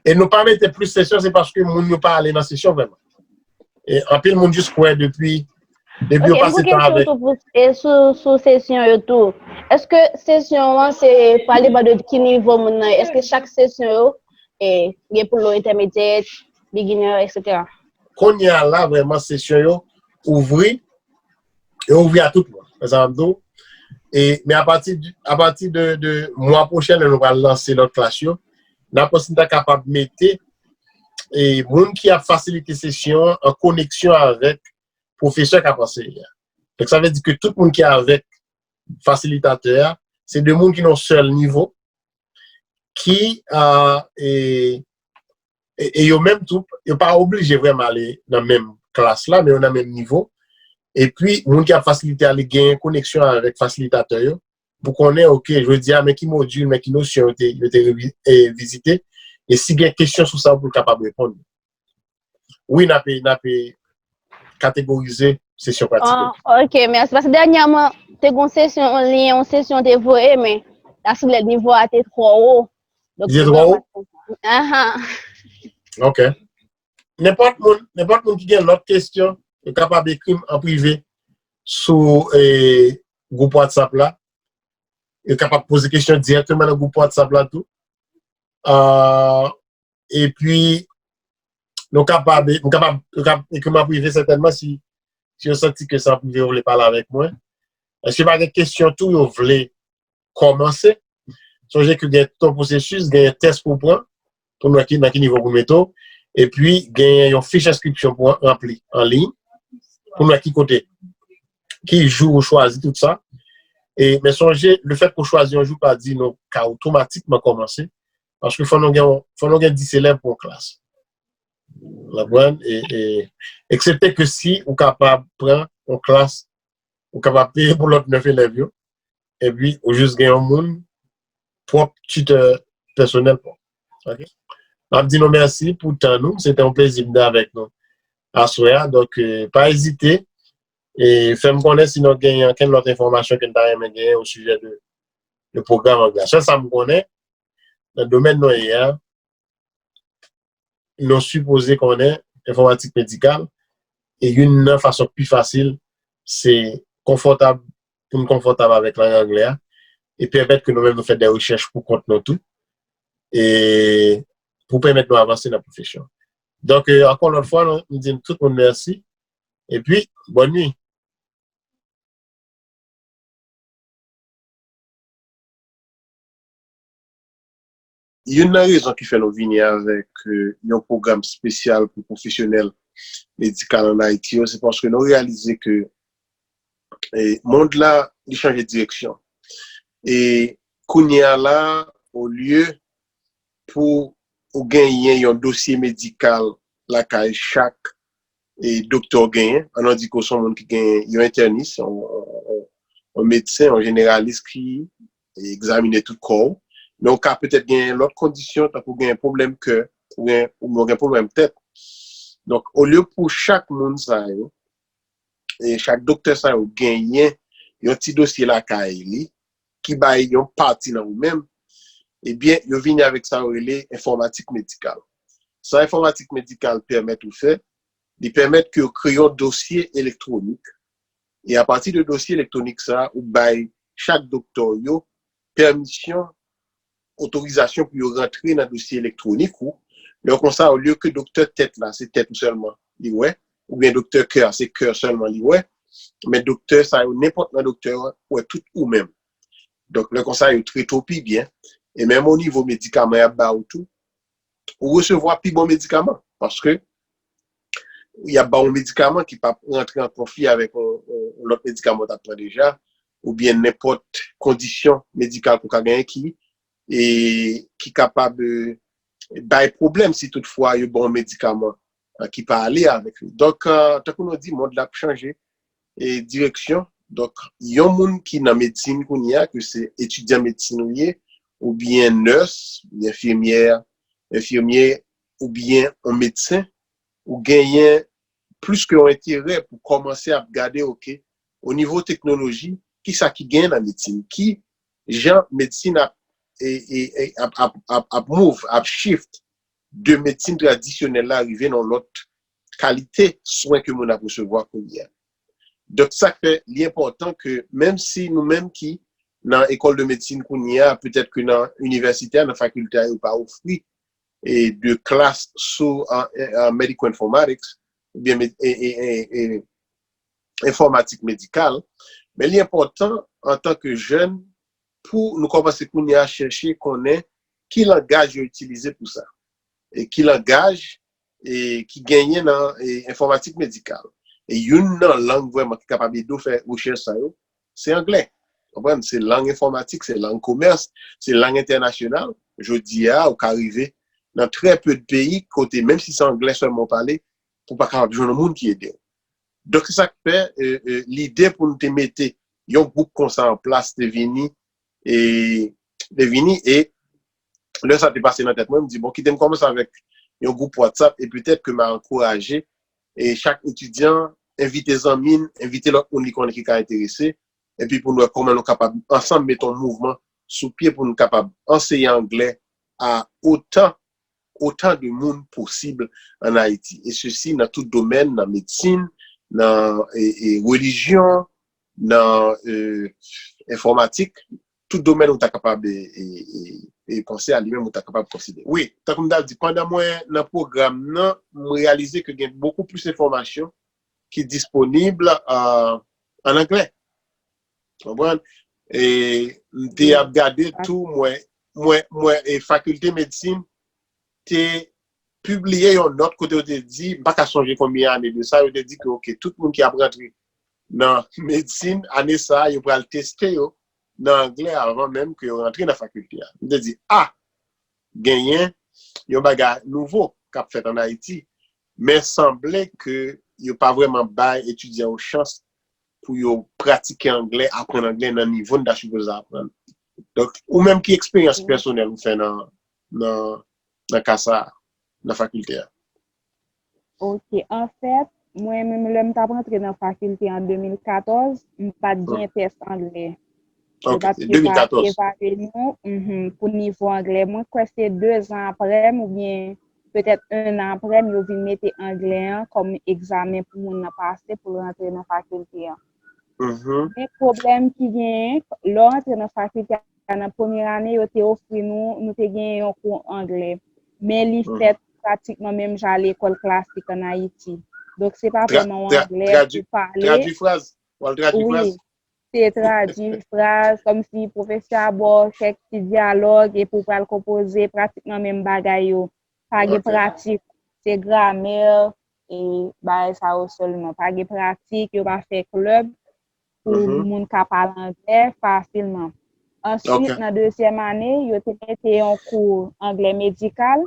E nou pa mete plis sesyon, se paske moun yo pa ale nan sesyon vrèman. E anpil moun jis kwè depi, depi Ok, yo m pase gon tan kesyon avèk. Tou pou, e sou, sou sesyon yo tou. Èske sesyon an se pral depann de ki nivo moun nan ye? Èske chak sesyon yo e, gen pou lo entèmedyè, beginner, et cetera? Kounye a la, vrèman, sesyon yo ouvri, yo ouvri a tout moun. Wè sa m ap di w? E, men apati, apati de, de mwa pwochen, lè nou pral lanse lòt klas yo, n ap wè si n ta kapab mete e, moun ki ap fasilite sesyon an an koneksyon avèk pwofesè k ap anseye a. Donk, sa vle di ke tout moun ki avèk fasilitatè a, se de moun ki nan yon sèl nivo, ki, ah, e, e, e yo menm tou, yo pa oblije vrèman ale nan menm klas la, men yo nan menm nivo. Epi, moun ki ap fasilite a, li genyen koneksyon avèk fasilitatè yo, pou konnen, ok, jodi a, men ki modil, men ki nosyon yo te, yo te revi- e, vizite, e si gen kesyon sou sa, pou l kapab reponn. Wi, n ape, n ape kategorize sesyon pratik yo. Ah, ok, mèsi. Paske dènyèman, te gon sesyon an liy, yon sesyon te voye, men la sanble nivo a te twò wo. Donk, Li te twò wo? Ahan. Ok. Nenpòt moun, nenpòt moun ki gen lòt kesyon, yo kapab ekri m an prive sou e, gwoup WhatsApp la. Yo kapab poze kesyon dirèkteman nan gwoup WhatsApp la tou. Ah, epi, nou kapab, nou kapab, nou kapab ekri m an prive sètènman si, si yo santi ke se an prive yo vle pale avèk mwen. Èske pa gen kesyon tou yo vle kòmanse? Sonje ke gen tout yon pwosesis, gen tès pou pran, pou nou wè ki, nan ki nivo pou mete w. Epi, gen yon fich enskripsyon pou ranpli an liy, pou nou wè ki kote, ki jou ou chwazi tout sa. E, men sonje, lefèt ke w chwazi yon jou pa di nou ka otomatikman kòmanse, paske fò nou gen, fò nou gen dis elèv pou yon klas. Ou konprann? E, e, eksepte ke si ou kapab pran yon klas, ou kapab peye pou lòt nèf elèv yo, epi ou jis gen yon moun pwòp titè pèsonèl pa w. Ok? M ap di nou mèsi pou tan nou. Se te yon plezi m te avèk nou aswè a. Donk, e, pa ezite e fè m konnen si nou genyen ankenn lòt enfòmasyon ke n ta renmen genyen o sijè de, de pwogram anglè. Sèl sa m konnen, nan domèn nou ye a, nou sipoze konnen enfòmatik medikal, e youn nan fason k pi fasil, se konfòtab, pou n konfòtab avèk lang anglè a, e pèmèt ke nou menm nou fè de rechèch pou kont nou tou, e pou pèmèt nou avanse nan pwofesyon. Donk, e, ankò lòt fwa, nou, m di tout moun mèsi, epi, bòn nwi. Youn nan rezon ki fè nou vini avèk, euh, yon pwogram espesyal pou pwofesyonèl medikal ann Ayiti yo, se paske nou reyalize ke, eh, mond la, li chanje direksyon. E kounye a la, olye pou ou genyen yon dosye medikal lakay chak, eh, doktè w genyen, ann di ke w se yon moun ki genyen yon entènis, yon, yon, yon medsen, yon jeneralis ki egzamine tout kò w. Men w ka petèt gen lòt kondisyon, tankou gen pwoblèm kè, ou gen, ou gen pwoblèm tèt. Donk, olye pou chak moun sa yo, e chak doktè sa yo genyen yon ti dosye lakay li, ki bay yon pati nan ou menm, ebyen, yo vini avèk sa yo rele enfòmatik medikal. Sa enfòmatik medikal pèmèt ou fè, li pèmèt ke yo kreye yon dosye elektwonik. E apati de dosye elektwonik sa, ou bay chak doktè yo pèmisyon, otorizasyon pou yo rantre nan dosye elektwonik ou. Lè konsa, olye ke doktè tèt la, se tèt ou sèlman li wè, oubyen doktè kè a, se kè sèlman li wè, men doktè sa yo, nenpòt nan doktè yo, wè tout ou menm. Donk, lè konsa, yo trete w pi byen. E menm o nivo medikaman y ap ba ou tou, ou resevwa pi bon medikaman. Paske y ap ba w medikaman ki p ap rantre an konfli avèk yon, yon, yon lòt medikaman w t ap pran deja, oubyen nenpòt kondisyon medikal ke w ka genyen ki, e, ki kapab, e, bay pwoblèm si toutfwa yo ba w medikaman, e, ki pa ale avèk li. Donk, e, tankou nou di, mond la ap chanje, e, direksyon. Donk, yon moun ki nan medsin kounye a, ke se etidyan medsin ou ye, oubyen nès, oubyen enfimyè, enfimyè, oubyen yon medsen, ou genyen plis ke yon enterè pou kòmanse ap gade, oke, o nivo teknoloji, ki sa ki genyen nan medsin, ki jan medsin ap, e, e, e, ap, ap, ap, ap move, ap shift de medsin tradisyonèl la rive nan lòt kalite swen ke moun ap resevwa kounye a. Donk, sa k fè li enpòtan ke menm si nou menm ki nan ekòl de medsin kounye a, petèt ke nan inivèsite a, nan fakilte a, yo pa ofri e de klas sou, e, e, e, medical informatics, oubyen med- e, e, e, e, enfòmatik medikal, men li enpòtan antanke jèn pou nou kòmanse kounye a chèche konnen ki langaj yo itilize pou sa. E ki langaj, e, ki genyen nan, e, enfòmatik medikal. E youn nan lang vrèman ki kapab ede w fè rechèch sa yo, se anglè. Konprann? Se lang enfòmatik, se lang komès, se lang entènasyonal. Jodi a, ou ka rive nan trè pe de peyi kote, menm si se anglè sèlman w pale, ou pa kapab jwenn yon moun ki ede w. Donk, se sa k fè, e, e, lide pou nou te mete yon gwoup konsa an plas te vini, e, te vini, e lè sa te pase nan tèt mwen, m di, bon, kite m kòmanse avèk yon gwoup WhatsApp, e petèt ke m a ankouraje, e chak etidyan, envite zanmi l, envite lòt moun li konnen ki ka enterese, epi pou nou wè kòman nou kapab ansanm mete yon mouvman sou pye pou nou kapab anseye anglè a otan, otan de moun posib ann Ayiti. E sesi nan tout domèn, nan medsin, nan, e, e, relijyon, nan, e, enfòmatik, tout domèn ou ta kapab, e, e, e, e panse a li menm, ou ta kapab konsidere. Wi, tankou m ta di, pandan mwen nan pwogram nan, m reyalize ke gen bokou plis enfòmasyon ki disponib, a, ann anglè. Konprann? E m te ap gade tou, mwen, mwen, mwen, e fakilte medsin te pibliye yon nòt kote yo te di, m pa ka sonje konbyen ane de sa, yo te di ke, oke, tout moun ki ap rantre nan medsin, ane sa a, yo pral teste yo nan anglè avan menm ke yo rantre nan fakilte a. M te di, a, genyen yon bagay nouvo k ap fèt ann Ayiti, men sanble ke yo pa vrèman bay etidyan yo chans pou yo pratike anglè, aprann anglè nan nivo n ta sipoze aprann. Donk, ou menm ki eksperyans pèsonèl ou fè nan, nan, nan ka sa a, nan fakilte a? Ok, anfèt, mwen menm lè m t ap rantre nan fakilte an de mil katòz, m pa t gen tès anglè. Yo pa t evalye nou, mhm, pou nivo anglè. Mwen kwè se de zan apre m oubyen petèt en an apre m, yo vin mete anglè an kòm egzamen pou moun nan pase pou l rantre nan fakilte an. Men pwoblèm ki genyen, lè w rantre nan fakilte a, nan premye ane, yo te ofri nou, nou te genyen yon kou anglè. Men li fèt pratikman menm jan a lekòl klasik ann Ayiti. Donk, se pa vrèman yon anglè pou pale. Tradui fraz. W al tradui fraz. Wi, se tradui fraz, kòmsi pwofesè a ba w kèk ti dyalòg epi w pral konpoze pratikman menm bagay yo. Pa gen pratik, se gramè e bagay sa yo sèlman. Pa gen pratik, yo pa fè klèb pou moun ka pale anglè fasilman. Answit, nan dezyèm ane, yo te mete yon kou anglè medikal.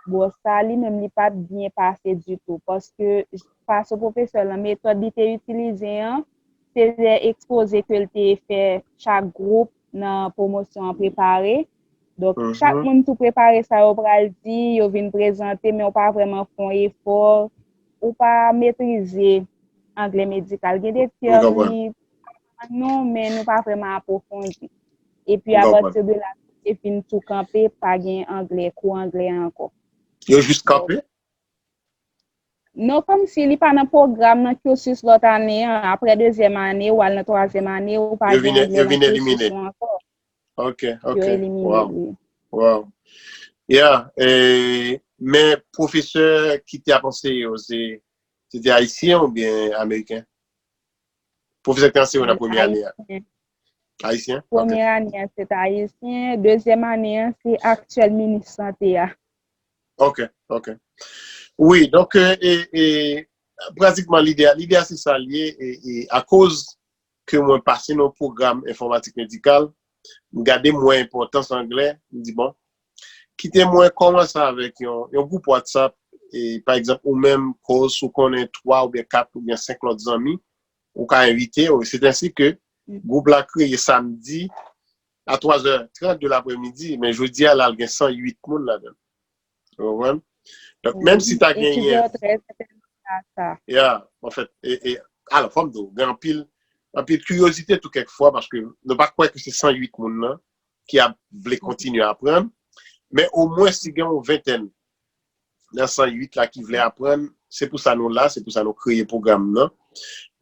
Bon, sa li menm li pa t byen pase ditou, paske fason pwofesè lan metòd li te itilize an, se de ekspoze ke l te fè chak gwoup nan pwomosyon an prepare. Donk, chak moun tou prepare sa yo pral di, yo vin prezante, men w pa vrèman fè yon efò, ou pa metrize anglè medikal. Gen de tèm li non, men nou pa vrèman apwofondi. Epi apati de la, se fin tou kanpe, pa gen anglè, kou anglè ankò. Yo jis kanpe? Non, kòmsi li pa nan pwogram nan cursus lòt ane an. Apre dezyèm ane, ou al nan twazyèm ane, ou pa gen anglè nan cursus ou ankò. Ok, ok. Yo elimine l, wi. Wow. Yeah. E, men pwofesè ki te ap anseye yo, se, se te ayisyen oubyen ameriken? Pwofesè ki te anseye yo nan premye ane a. Ayisyen? Ayisyen? Ok. Premye ane a, se te ayisyen. Dezyèm ane a, se aktyèl minis sante a. Ok, ok. Wi, donk, e, e, e, pratikman lide a, lide a se sa l ye, e, e, akoz ke mwen pase nan pwogram enfòmatik medikal, m gade mwen enpòtans anglè, m di, bon, kite mwen kòmanse avèk yon, yon gwoup WhatsApp, e, pa egzanp, ou menm, Koz, ou konnen twa oubyen kat oubyen senk lòt zanmi, ou ka envite yo. Se ensi ke gwoup la kreye samdi a twa zè trant de lapremidi, men jodi a, la, l gen san uit moun ladan l. Ou konprann? Donk, menm si ta genyen, yeah, anfèt, e, e, alò, fò m di w, gen anpil, anpil kiryozite tou kèk fwa, paske nou pa kwè ke se san uit moun nan ki ap vle kontinye aprann, men omwen si gen yon ventèn nan san uit la ki vle aprann, se pou sa nou la, se pou sa nou kreye pwogram nan.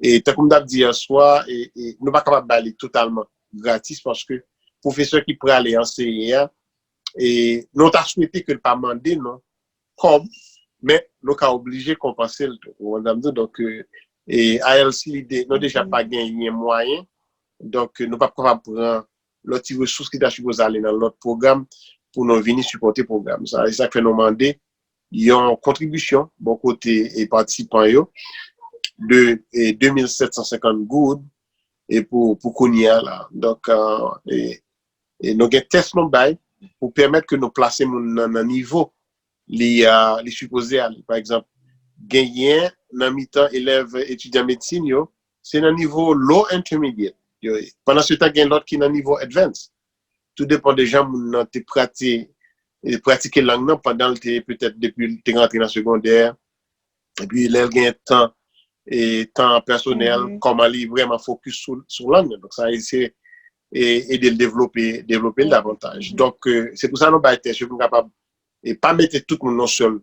E tankou m t ap di yè swa, e, e nou pa kapab ba li totalman gratis, paske pwofesè ki prale anseye a, e nou ta swete ke l pa mande nou kòb, men nou ka oblije konpanse l tou. Ou konprann sa m di w? Donk, e, e I L C, li de, nou deja pa genyen mwayen, donk, nou p ap kapab pran lòt ti resous ki ta sipoze ale nan lòt pwogram pou nou vini sipòte pwogram sa. E sa k fè nou mande yon kontribisyon bò kote e patisipan yo de, e, de mil sèt san senkant goud, e pou, pou kounye a la. Donk, e, e, e nou gen tès nou bay pou pèmèt ke nou plase moun nan, nan nivo li, a, li sipoze ale. Pa egzanp, genyen nan mitan elèv etidyan medsin yo, se nan nivo low intermediate yo ye. Pandan se tan, gen lòt ki nan nivo advance. Tou depann de jan moun nan te prati-, e, pratike lang nan pandan l te, petèt, depi l te rantre nan segondè, epi lè l gen tan, e, tan pèsonèl, kòman li vrèman fokis sou, sou lang nan. Donk, sa, se, e, ede l devlope, devlope l davantaj. Donk, e, se pou sa nou bay tès yo pou n kapab, e, pa mete tout moun nan yon sèl,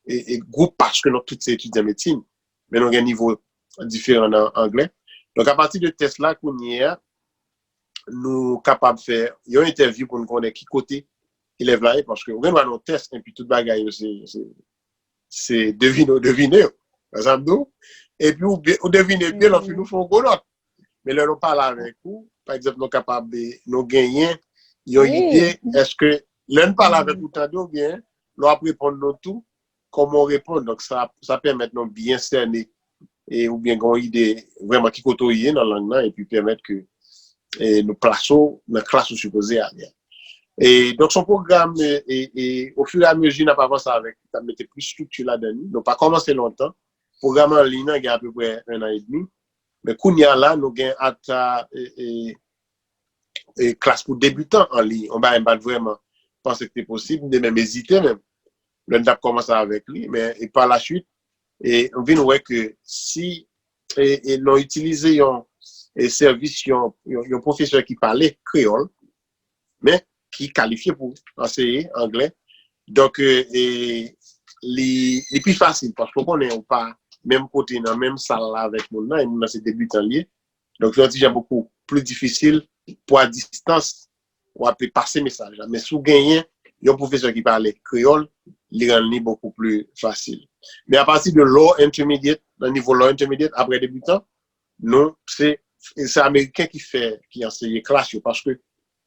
e, e, gwoup, paske nou tout se etidyan medsin, men nou gen nivo diferan nan anglè. Donk, apati de tès la, kounye a, nou kapab fè yon entèvyou pou n konnen ki kote elèv la ye, paske ou gen dwa nan yon tès, epi tout bagay yo se, se, se devine, ou devine yo. Wè sa m di w? Epi ou, be-, ou devine byen, lè w fin ou fè yon gwo nòt. Men lè nou pale avèk ou, pa egzanp, nou kapab, e, nou genyen yon ide, èske lè n pale avèk ou, tande w byen, lè w ap reponn nou tou, kòman w reponn. Donk, sa, sa pèmèt nou byen sène, e, oubyen gen yon ide vrèman ki kote w ye nan lang nan, epi pèmèt ke, e, nou plase w nan klas ou sipoze ale a. E, donk, se yon pwogram, e, e, e, ofiramezi n ap avanse avèk li, n ap mete plis estrikti ladan li. Nou pa kòmanse lontan. Pwogram an liy nan gen apeprè en an edmi. Men kounye a la, nou gen ata, e, e, e, klas pou debitan an liy. Yon bagay m pa t vrèman panse ke te posib, m te menm ezite menm. Lè n t ap kòmanse avèk li, men, e, pa la swit, e, m vin wè ke si, e, e, nou itilize yon, e, sèvis yon, yon, yon pwofesè ki pale kreyòl, men ki kalifye pou anseye anglè. Donk, e, e, li, li pi fasil, paske w konnen ou pa menm kote nan menm sal la avèk moun nan, e moun nan se debitan li ye. Donk, se yon ti jan bokou pli difisil pou a distans, w ap pase mesaj la. Men si w genyen yon pwofesè ki pale kreyòl, li rann li bokou pli fasil. Men apati de low intermediate, nan nivo low intermediate, apre debitan, nou, se, se Ameriken ki fè, ki anseye klas yo, paske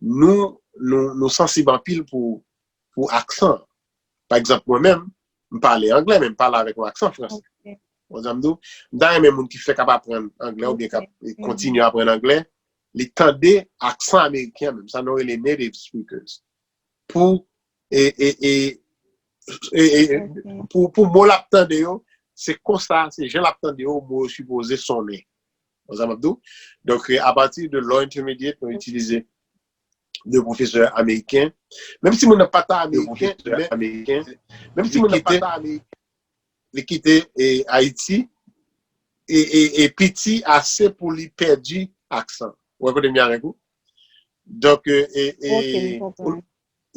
nou, nou, nou sansib anpil pou, pou aksan. Pa egzanp, mwen menm, m pale anglè, men m pale avèk yon aksan fransè. Ou konprann sa m di w? M ta renmen moun ki fèk ap aprann anglè oubyen k ap, e, kontinye aprann anglè, li tande aksan ameriken an menm, sa nou rele native speakers. Pou, e, e, e, e, e, pou, pou mo l ap tande yo, se konsa, se jan l ap tande yo, mo yo sipoze sonnen. Ou konprann sa m ap di w? Donk, e, apati de low intermediate, nou itilize de pwofesè ameriken. Menm si moun nan pa ta ameriken, men, menm si moun nan pa ta ameriken, li kite, e, Ayiti, e, e, e piti ase pou li pèdi aksan. Ou wè kote m ye avèk ou? Donk, e, e, e,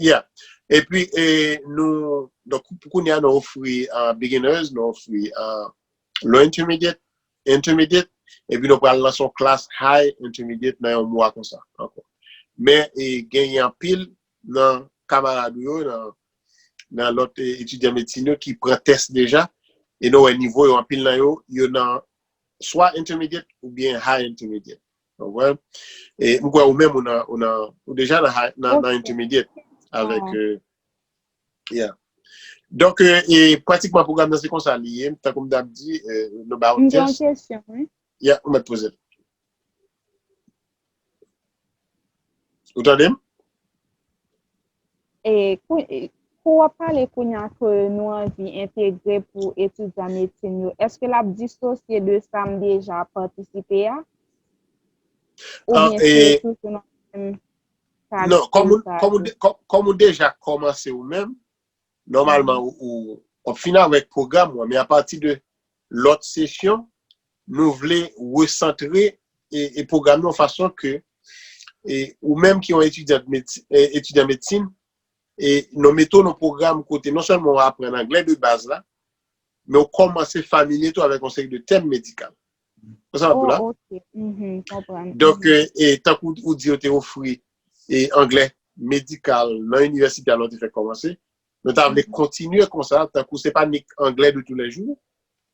yeah. Epi, e, nou, donk, pou kounye a, nou ofri, a, beginners, nou ofri, a, low intermediate, intermediate, epi nou pral lanse yon klas high intermediate nan yon mwa konsa ankò. Men e, genyen anpil nan kamarad ou yo, nan, nan lòt e, etidyan medsin yo ki pran tès deja, e nou wè nivo yo, anpil nan yo, yo nan swa intermediate oubyen high intermediate. Ou konprann? E m kwè ou menm ou nan, ou nan, ou deja nan, high- nan, nan intermediate avèk, euh, yeah. Donk, euh, e pratikman pwogram nan se konsa li ye, tankou m t ap di, euh, nou ba yon tès. M gen yon kesyon, wi. Yeah, ou mèt poze l. Ou tande m? E, kou- e, kou w ap pale kounye a ke nou anvi entegre pou etidyan medsin yo, èske l ap disosye de sa m deja patisipe a? Ah, Oubyen se e, toujou nan menm non, kòm kalite ou, sa kòm ou, tou? de- kòm, kòm ou deja kòmanse ou menm, nòmalman ou, ou, w ap fini avèk pwogram ou an, men apati de lòt sesyon, nou vle resantre e, e pwogram nan yon fason ke e, ou menm ki yon etidyan medsin, e, etidyan medsin, e nou mete w nan pwogram kote non sèlman w aprann anglè de baz la, men w kòmanse familye tou avèk yon seri de tèm medikal. Konsa m ap di w la. Oh, ok. Mhm, konprann. Donk, e, e tankou ou di yo te ofri e anglè medikal nan inivèsite a lè w te fèk kòmanse, nou ta vle kontinye konsa, tankou se pa nik anglè de tou lè jou,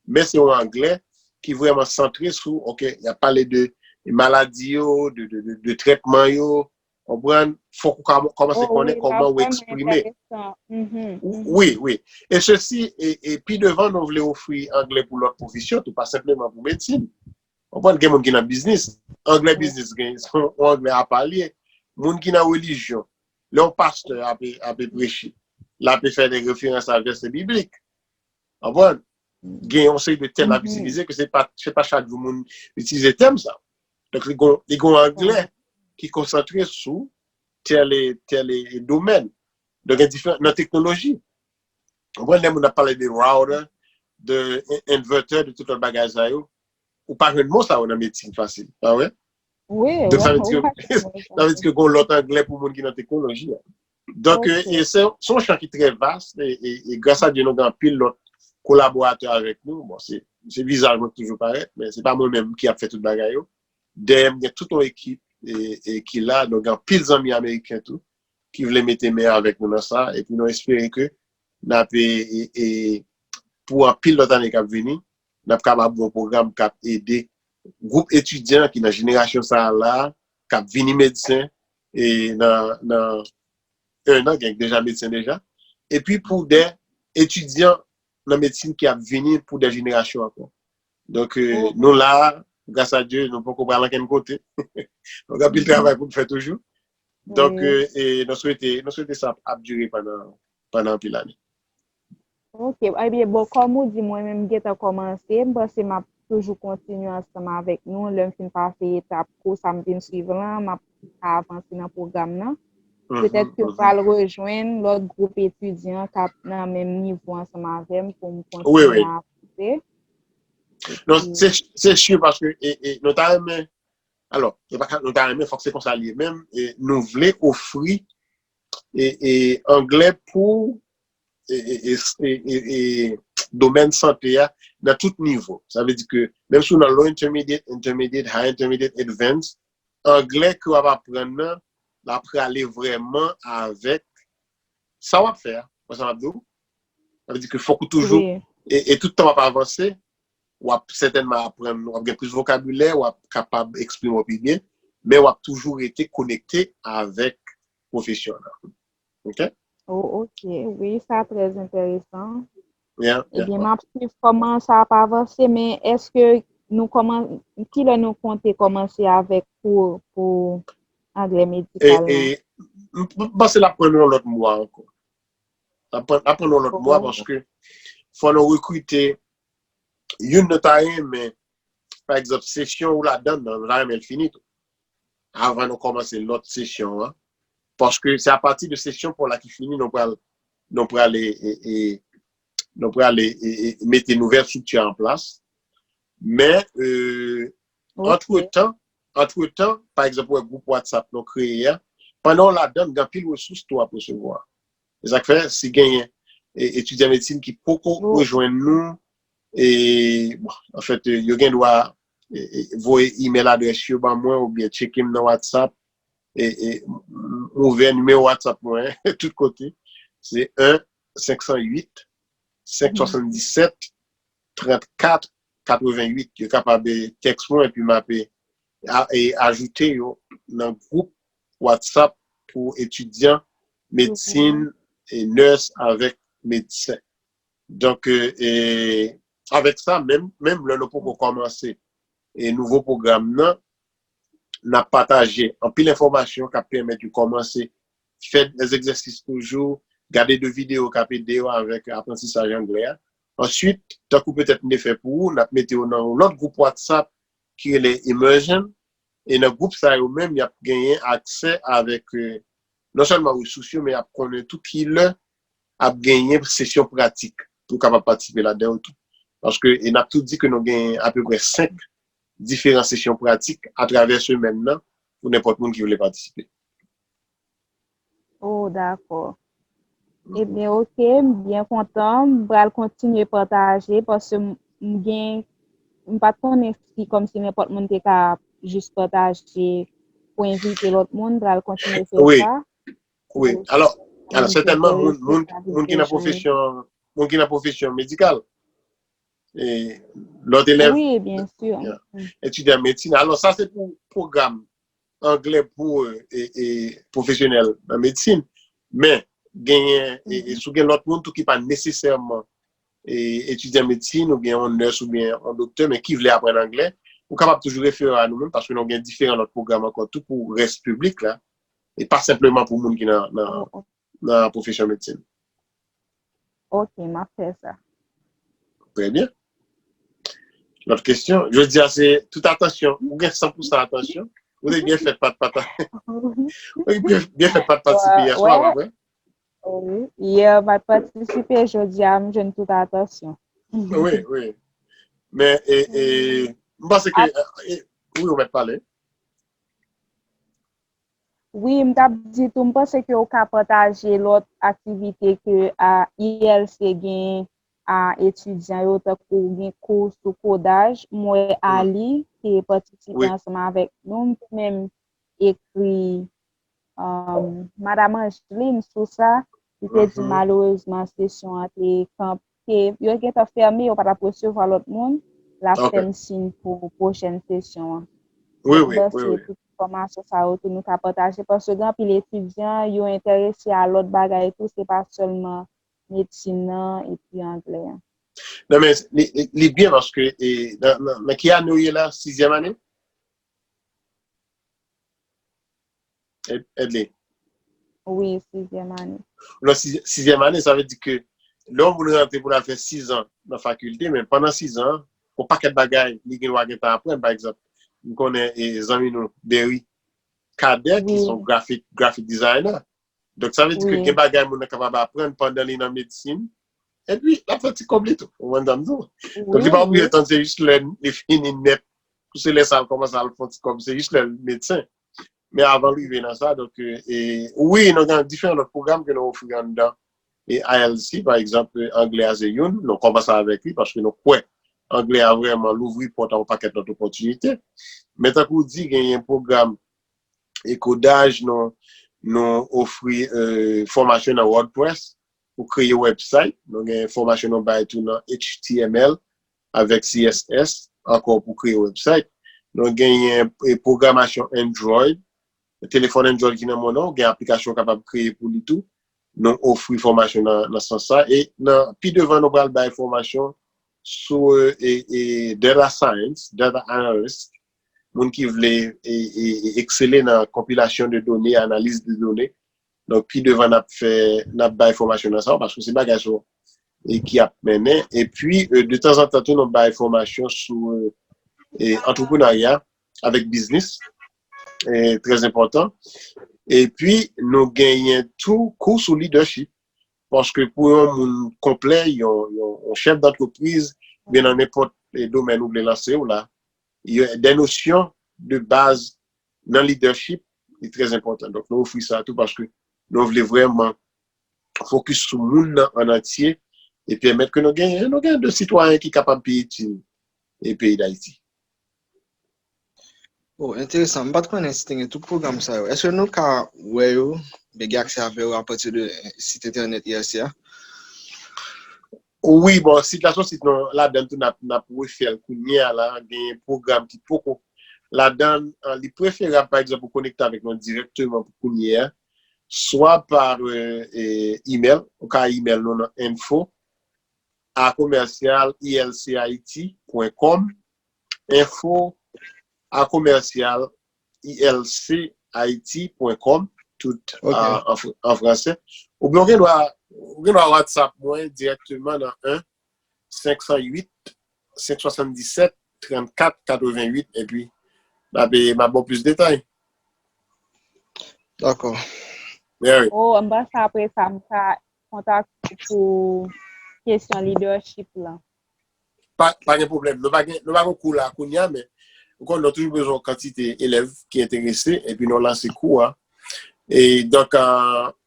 men se yon anglè ki vrèman santre sou, ok, y ap pale de maladi yo, de, de, de, de trètman yo, konprann, fòk ou ka kòmanse konnen kòman ou eksprime. Wi, wi. E sesi, e, e pi devan, nou vle ofri anglè pou lòt pwofesyon tou, pa senpleman pou medsin. Konprann, gen moun ki nan biznis. Anglè biznis, gen yon anglè apa li ye. Moun ki nan relijyon, lè yon pastè ape, ape preche, l ape fè de referans a vèsè biblik. Konprann? Gen yon seri de tèm l ap itilize ke se pa, se pa chak jou moun itilize tèm sa. Donk, li gon, li gon anglè ki konsantre sou tèl e, tèl e domèn. Donk, gen diferan nan teknoloji. Konprann, lè moun ap pale de router, de in- inverter, de tout lòt bagay sa yo, ou pa jwenn mo sa yo nan medsin fasil, pa vre? Wi, Donk, sa vle di ke, sa vle di ke gon lòt anglè pou moun ki nan teknoloji a. Donk, e, e se, se yon chan ki trè vas, e, e, e gras a Dye, nou gen anpil lòt kolaboratè avèk nou. Bon, se, se vizaj mwen ki toujou parèt, men se pa mwen menm ki ap fè tout bagay yo. Dèyè m, gen tout yon ekip e, e ki la, donk gen anpil zanmi ameriken tou ki vle mete men avèk nou nan sa, epi nou espere ke n ap, e, e, e, pou anpil lòt ane k ap vini, n ap kapab gen yon pwogram k ap ede gwoup etidyan ki nan jenerasyon sa a la, k ap vini medsen, e nan, nan en an, gen deja medsen deja, epi pou de etidyan nan medsin ki ap vini pou de jenerasyon ankò. Donk, e, nou la, gras a Dye, nou poko pral ankenn kote. Donk, anpil travay pou n fè toujou. Donk, e, e nou swete, nou swete sa ap dire pandan, pandan anpil ane. Ok, ebyen, bon, kòm ou di, mwen menm m gentan kòmanse, m panse m ap toujou kontinye ansanm avèk nou. Lè m fin pase etap kou sa m vin swiv lan, m ap avanse nan pwogram nan. Petèt ke m pral rejwenn lòt gwoup etidyan k ap nan menm nivo ansanm avè m pou m kontinye avanse. Non, se, se si, paske e, e, nou ta renmen, alò, nou pa ka, nou ta renmen, fòk se konsa li ye menm, e nou vle ofri e, e anglè pou e, e, e, e, e, e domèn sante a nan tout nivo. Sa vle di ke menm si w nan low intermediate, intermediate, high intermediate, advanced, anglè ke w ap aprann nan, l ap prale vrèman avèk sa w ap fè a. Wè sa m ap di w? Sa vle di ke fòk ou toujou, e, e tout tan w ap avanse, w ap sètènman aprann, w ap gen plis vokabilè, w ap kapab eksprime w pi byen, men w ap toujou rete konekte avèk pwofesyon an. Ok? Oh, ok, wi, sa trè enteresan. Yeah, yeah. Ebyen, m ap swiv kòman sa ap avanse, men èske nou kòman, kilè nou konte kòmanse avèk kou pou anglè E, medikal e, lan? m, m panse l ap pran nou yon lòt mwa ankò. L ap pran, l ap pran nou yon lòt mwa paske fò nou rekrite youn nou ta renmen, pa egzanp, sesyon ou ladan nan, nou ta renmen l fini tou. Avan nou kòmanse lòt sesyon an. Paske se apati de sesyon pa w la ki fini, nou pral, nou pral, e, e, e, nou pral, e, e, e, mete nouvèl estrikti an plas. Men, e, antretan, antretan, pa egzanp, ou wè gwoup WhatsApp nou kreye a, pandan w ladan, gen anpil resous tou w ap resevwa. E sa k fè, si genyen, e, etidyan medsin ki poko rejwenn nou, e, bon, anfèt, e, yo gen dwa, e, e, voye email adrès yo ban mwen oubyen tcheke m nan WhatsApp. e, e, m, m ouvè nimewo WhatsApp mwen tout kote. Se en senk san uit, senk swasanndisèt, trannkat, katreventuit. Yo kapab, e, tèks mwen, epi m ap, e, a, e, ajoute yo nan gwoup WhatsApp pou etidyan medsin e nurse avèk medsen. Donk, e, e, avèk sa, menm, menm lè nou poko kòmanse, e, nouvo pwogram nan, n ap pataje anpil enfòmasyon k ap pèmèt yo kòmanse fè dèzegzèsis toujou, gade de videyo k ap ede yo avèk aprantisaj anglè a. Answit, tankou petèt m te fè pou ou, n ap mete yo nan yon lòt gwoup WhatsApp ki rele Immersion. E nan gwoup sa yo menm, y ap genyen aksè avèk, e, non sèlman resous yo, men y ap konnen tou ki lè ap genyen sesyon pratik pou kapab patisipe ladan yo tou. Paske, e n ap tou di ke nou genyen apeprè senk diferan sesyon pratik atravè semèn nan pou nenpòt moun ki vle patisipe. Oh, dakò. Ebyen, oke, m byen kontan. M pral kontinye pataje paske m, m gen, m pa t konnen si kòmsi nenpòt moun te ka jis pataje pou envite lòt moun, m pral kontinye fè Wi. sa. Wi. Alò, alò sètènman, moun, moun, moun ki nan pwofesyon, moun ki nan pwofesyon medikal, e, lòt elèv, Wi, byen si. etidyan medsin. Alò, sa se pou pwogram anglè pou, e, e, pwofesyonèl nan medsin. Men, genyen, e, e, si w gen lòt moun tou ki pa nesesèman, e, etidyan medsin oubyen yon nurse oubyen yon doktè, men ki vle aprann anglè, ou kapab toujou refere a nou menm, paske nou gen diferan lòt pwogram ankò tou pou rès piblik la, e pa senpleman pou moun ki nan, nan, nan pwofesyon medsin. Ok, m ap fè sa. Trè byen. Lòt kesyon. Jodi a se tout atansyon. Ou gen san pou san atansyon. Ou te byen fèt, pa t, pa t. Ou te byen, byen fèt, pa t patisipe yè swa, pa vre? Wi. Yè, m pa t patisipe, jodi a, m jwenn tout atansyon. Wi, wi. Men, e, e, m panse ke, e, wi, ou mèt pale. Wi, m t ap di tou, m panse ke ou ka pataje lòt aktivite ke a I L C gen a etidyan yo, tankou gen kou sou kodaj. M wè Ali te patisipe ansanm avèk nou. M te menm ekri, um, Madam Angeline sou sa. Li te di malerezman sesyon an te kanpe. Yo gentan fèmen, yo pa t ap resevwa lòt moun. L ap fè m siy pou pwochèn sesyon an. Wi, wi, wi, wi. Tout enfòmasyon sa yo tou nou ka pataje, paske gen anpil etidyan, yo enterese a lòt bagay tou, se pa sèlman medsin nan epi anglè an. Non, men li, li, li byen paske, e, nan, nan, nan ki ane w ye la? Sizyèm ane? Ed-, Edley? Wi, sizyèm ane. Nan siz-, sizyèm ane, sa vle di ke lè yon moun rantre pou l al fè sizan nan fakilte, men pandan sizan an, yon pakèt bagay li gen dwa gentan aprann. Pa egzanp, m konnen, e, zanmi nou, Derry Cadet, ki se yon grafik, grafik designer. Donk, sa vle di ke gen bagay moun nan kapab aprann pandan li nan medsin. Epi, l ap fè ti kòb li tou. Ou konprann sa m di w? Donk, li pa oblije tann se jis lè li fini nèt, pou se lè sa l kòmanse al fè ti kòb, se jis lè l medsen. Men avan l rive nan sa, donk, e, e, wi, nou gen diferan lòt pwogram ke nou ofri anndan e I L C, pa egzanp, anglè a se youn, nou kòmanse avèk li paske nou kwè anglè a vrèman louvri pòt a yon pakèt lòt opòtinite. Men tankou w di, genyen pwogram e kodaj, nou, nou ofri, e, fòmasyon nan WordPress pou kreye website. Nou gen fòmasyon nou bay tou nan H T M L avèk C S S ankò pou kreye website. Nou genyen, e, pwogramasyon Android, telefòn Android ki nan men w nan, ou gen aplikasyon w kapab kreye pou li tou. Nou ofri fòmasyon nan, nan sans sa. E nan, pi devan, nou pral bay fòmasyon sou, e, e, data science, data analyst, moun ki vle, e, e, e eksele nan konpilasyon de done, analiz de done. Donk, pi devan, n ap fè, n ap bay fòmasyon nan sa, paske se bagay sa, e, ki ap mennen. Epi, e, de tanzantan tou, nou bay fòmasyon sou, e, e, antreprenarya avèk biznis. E, trè enpòtan. Epi, nou genyen tou kou sou leadership. Paske pou yon moun konplè, yon, yon, yon chèf dantrepriz, oubyen nan nenpòt, e, domèn ou vle lanse w la, yo, de nosyon de baz nan leadership, li trè enpòtan. Donk, nou ofri sa tou paske nou vle vrèman fokis sou moun nan an antye e pèmèt ke nou genyen, nou genyen de sitwayen ki kapab pi itil e peyi Dayiti. Oh, enteresan. M pa t konnen si te gen tout pwogram sa yo. Èske nou ka wè yo, ben gen aksè avè yo apati de eh, sit entènèt I L C a? Wi, bon, sit la se yon sit nou ladan tou n ap n ap refè l kounye a la, gen pwogram ki poko ladan l, li preferab pa egzanp ou konekte avèk nou dirèkteman pou kounye a, swa pa email, ou ka email nou nan info a commercial I L C Haiti point com, info a commercial I L C Haiti point com, tout an franse. Oubyen ou gen dwa ou gen dwa WhatsApp mwen dirèkteman nan un cinq cent huit cinq cent soixante-dix-sept trente-quatre quatre-vingt-huit epi m ap ba w plis detay. Dakò. Oh, m panse apre sa m ka kontakte w pou kesyon leadership lan. Pa, pa gen pwoblèm. Nou pa gen nou pa gen kou la kounye a, men ou konn nou toujou bezwen yon kantite elèv ki enterese epi nou lanse kou a. E donk,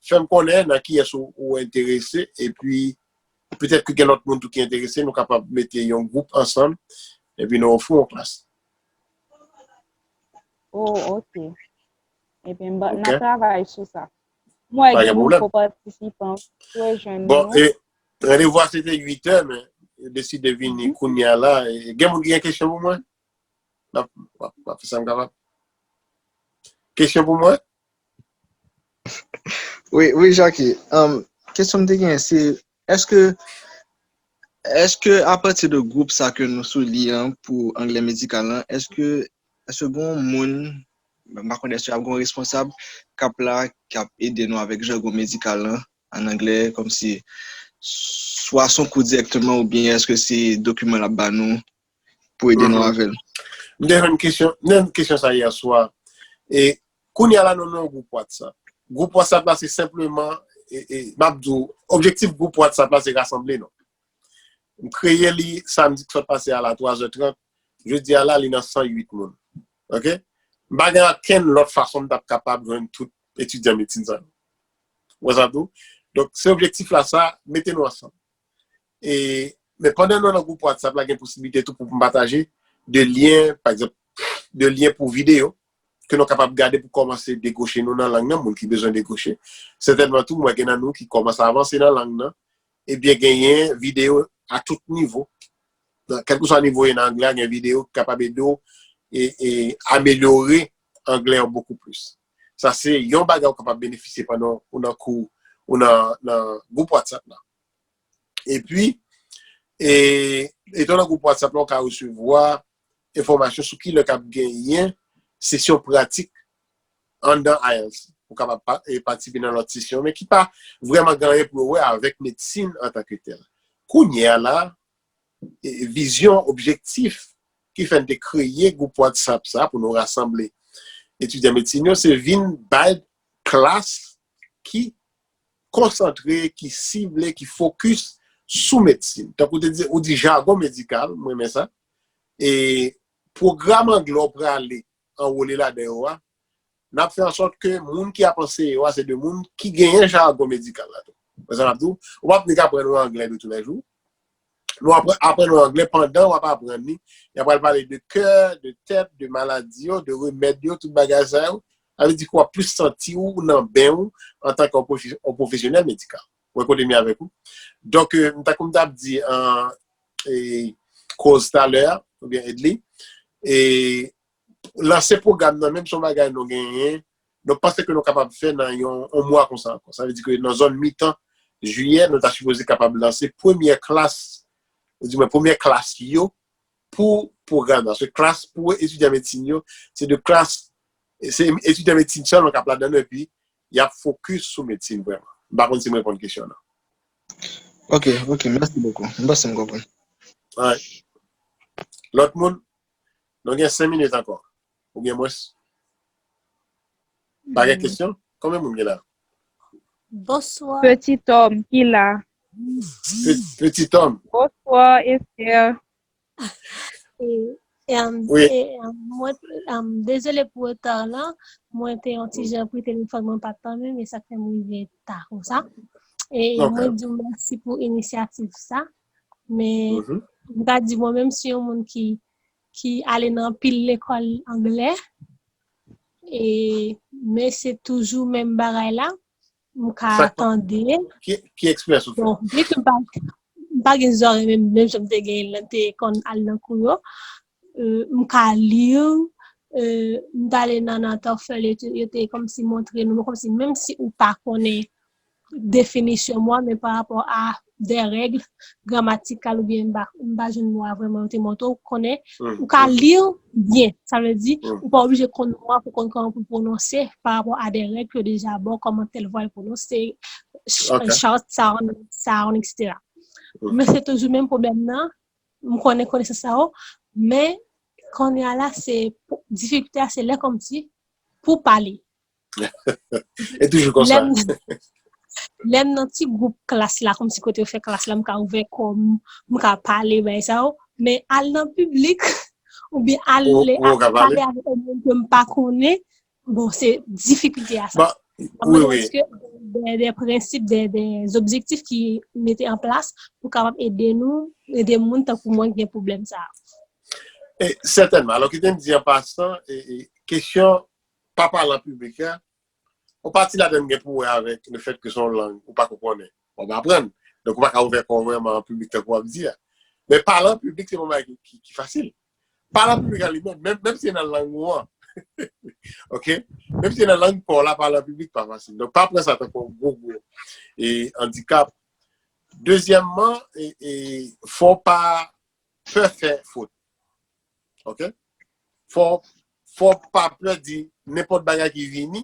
fè m konnen nan kiyès ou, ou enterese epi petèt ke gen lòt moun tou ki enterese, nou kapab mete yon gwoup ansanm epi nou ofri yon klas. Oh, ok. Epi m n ap travay sou sa. M wè gen moun ko patisipan, rejwenn nou. Bon, e randevou a se te uit è, men yo deside vini kounye a la. Gen moun ki gen kesyon pou mwen? M ap fè sa m kapab. Kesyon pou mwen? Wi, wi, Jackie. Um, kesyon m te gen, se, èske, èske apati de gwoup sa ke nou sou li an pou anglè medikal lan, èske, èske gen yon moun, m pa konnen èske ap gen yon responsab k ap la, k ap ede nou avèk jagon medikal lan, an anglè, kòmsi, swa se yon kou dirèkteman oubyen èske se dokiman l ap ba nou, pou ede nou avè l. M te jwenn kesyon, m te jwenn kesyon sa yè swa. E kounye a la nou nan yon gwoup WhatsApp. Gwoup WhatsApp la se senpleman, e, e, m ap di w, objektif gwoup WhatsApp la se rasanble nou. M kreye li samdi k sot pase a la twa zè trant. Jodi a la li nan san uit moun. Ok? M pa gen okenn lòt fason m t ap kapab jwenn tout etidyan medsin sa yo. Ou wè sa m ap di w? Donk se objektif la sa, mete nou ansanm. E, men pandan nou nan gwoup WhatsApp la, gen posiblite tou pou m pataje de lyen, pa egzanp, de lyen pou videyo ke nou kapab gade pou kòmanse degwoche nou nan lang nan, moun ki bezwen degwoche. Sètènman tou, mwen gen nan nou ki kòmanse avanse nan lang nan, ebyen genyen videyo a tout nivo. Kèlkeswa nivo w ye nan anglè a, gen videyo ki kapab ede w e, e amelyore anglè w bokou plis. Sa se yon bagay ou kapab benefisye pandan ou nan kou, ou nan, nan gwoup WhatsApp la. Epi, e, etan nan gwoup WhatsApp la, ou ka resevwa enfòmasyon sou kilè k ap genyen sesyon pratik anndan I E L T S. Ou kapab pa, e, patisipe nan lòt sesyon, men ki pa vrèman gen anyen pou yo wè avèk medsin antanke tèl. Kounye a la, e, vizyon, objektif ki fè n te kreye gwoup WhatsApp sa pou nou rasanble etidyan medsin yo, se vin bay klas ki konsantre, ki sible, ki fokis sou medsin. Tankou ou te di, ou di jagon medikal, mwen renmen sa. E pwogram anglè w prale anwole ladan yo a, n ap fè ansòt ke moun ki ap anseye yo a, se de moun ki genyen jagon medikal la tou. Wè sa m ap di w? Ou p ap nik aprann yo anglè de toulèjou. Nou ap aprann yo anglè pandan w ap aprann li. Y ap pral pale de kè, de tèt, de maladi yo, de remèd yo, tout bagay sa yo. Sa vle di ke w ap plis santi w nan ben w antanke yon pwofesyonèl medikal. Ou wè kote m ye avèk ou? Donk, e, tankou m t ap di an e, koz talè a, oubyen Edly, e, lanse pwogram nan, menm si yon bagay nou genyen, nou panse ke nou kapab fè nan yon, yon mwa konsa ankò. Sa vle di ke nan zòn mitan jiyè, nou ta sipoze kapab lanse premyè klas, ou di mwen premyè klas yo pou pwogram nan. Se klas pou etidyan medsin yo, se de klas, se etidyan medsin sèlman k ap ladan yo, epi y ap fokis sou medsin vrèman. M pa konn si m reponn kesyon nan. Ok, ok, mèsi bokou. M panse m konprann. Alright. Lòt moun, nou gen senk minit ankò. Oubyen mwens? Pa gen kesyon? Konbyen moun gen la? Bonswa. Petit Homme ki la. Petit Homme. Bonswa, Esther. E, e, um, e, um, mwen, um, dezole pou reta lan, mwen te yon ti jan pri telefòn mwen pa t tanmen, men sa k fè m rive ta konsa. E mwen di w mèsi pou inisyativ sa, men m ka di mwen menm si yon moun ki, ki ale nan anpil lekòl anglè, E, men se toujou menm bagay la, m ka Sa k pa- tande. Ki, ki eksperyans ou fè? Bon, byen ke m pa, m pa gen zòrèy menm, menm jan m te gen, te konn al nan kou yo. Euh, m ka li, euh, m t ale nan, nan Toefl, yo te, yo te kòmsi montre nou, kòmsi menm si ou pa konnen definisyon mo a, men pa rapò a de règ gramatikal oubyen m pa, m pa jwenn mo a vrèman, yo te montre ou konnen, ou ka li byen. Sa vle di, ou pa oblije konn mo a pou konn kòman pou pwononse pa rapò a de règ ke deja ba w, kòman tèl vwa l pwononse, ch- Ok. Short sound, long sound, et cetera. Men se toujou menm pwoblèm nan, m konnen konesans sa yo, men kounye a la, se pou- difikilte a, se lè kòmsi pou pale. E toujou Lè konsa. m, lè m nan ti gwoup klas la, kòmsi kote yo fè klas la, m ka ouvè kò m, m ka pale, bagay sa yo. Men al nan piblik, oubyen al Ou- le- ou ka pale pale? Avèk yon moun ke m pa konnen, bon, se difikilte a sa. Bon, wi, wi. Paske de, de prensip, de, de objektif ki mete an plas pou kapab ede nou, ede moun tankou mwen ki gen pwoblèm sa. E, sètènman. Alò, kite m di an pasan, e, e, kesyon pa pale an piblik la, yon pati ladan l gen pou wè avèk le fèt ke se yon lang ou pa konprann. W ap aprann. Donk, ou pa ka ouvè kò w vrèman an piblik tankou w ap di a. Men pale an piblik, se yon bagay ki, ki, ki fasil. Pale an piblik a li menm, menm, menm si se nan lang ou an. Ok? Menm si se nan lang pa w la, pale an piblik pa fasil. Donk, pa pran sa tankou yon gwo, gwo e, andikap. Dezyèmman, e, e, fò w pa pè fè fot. Ok? Fò, fò w pa pè di nenpòt bagay ki vini.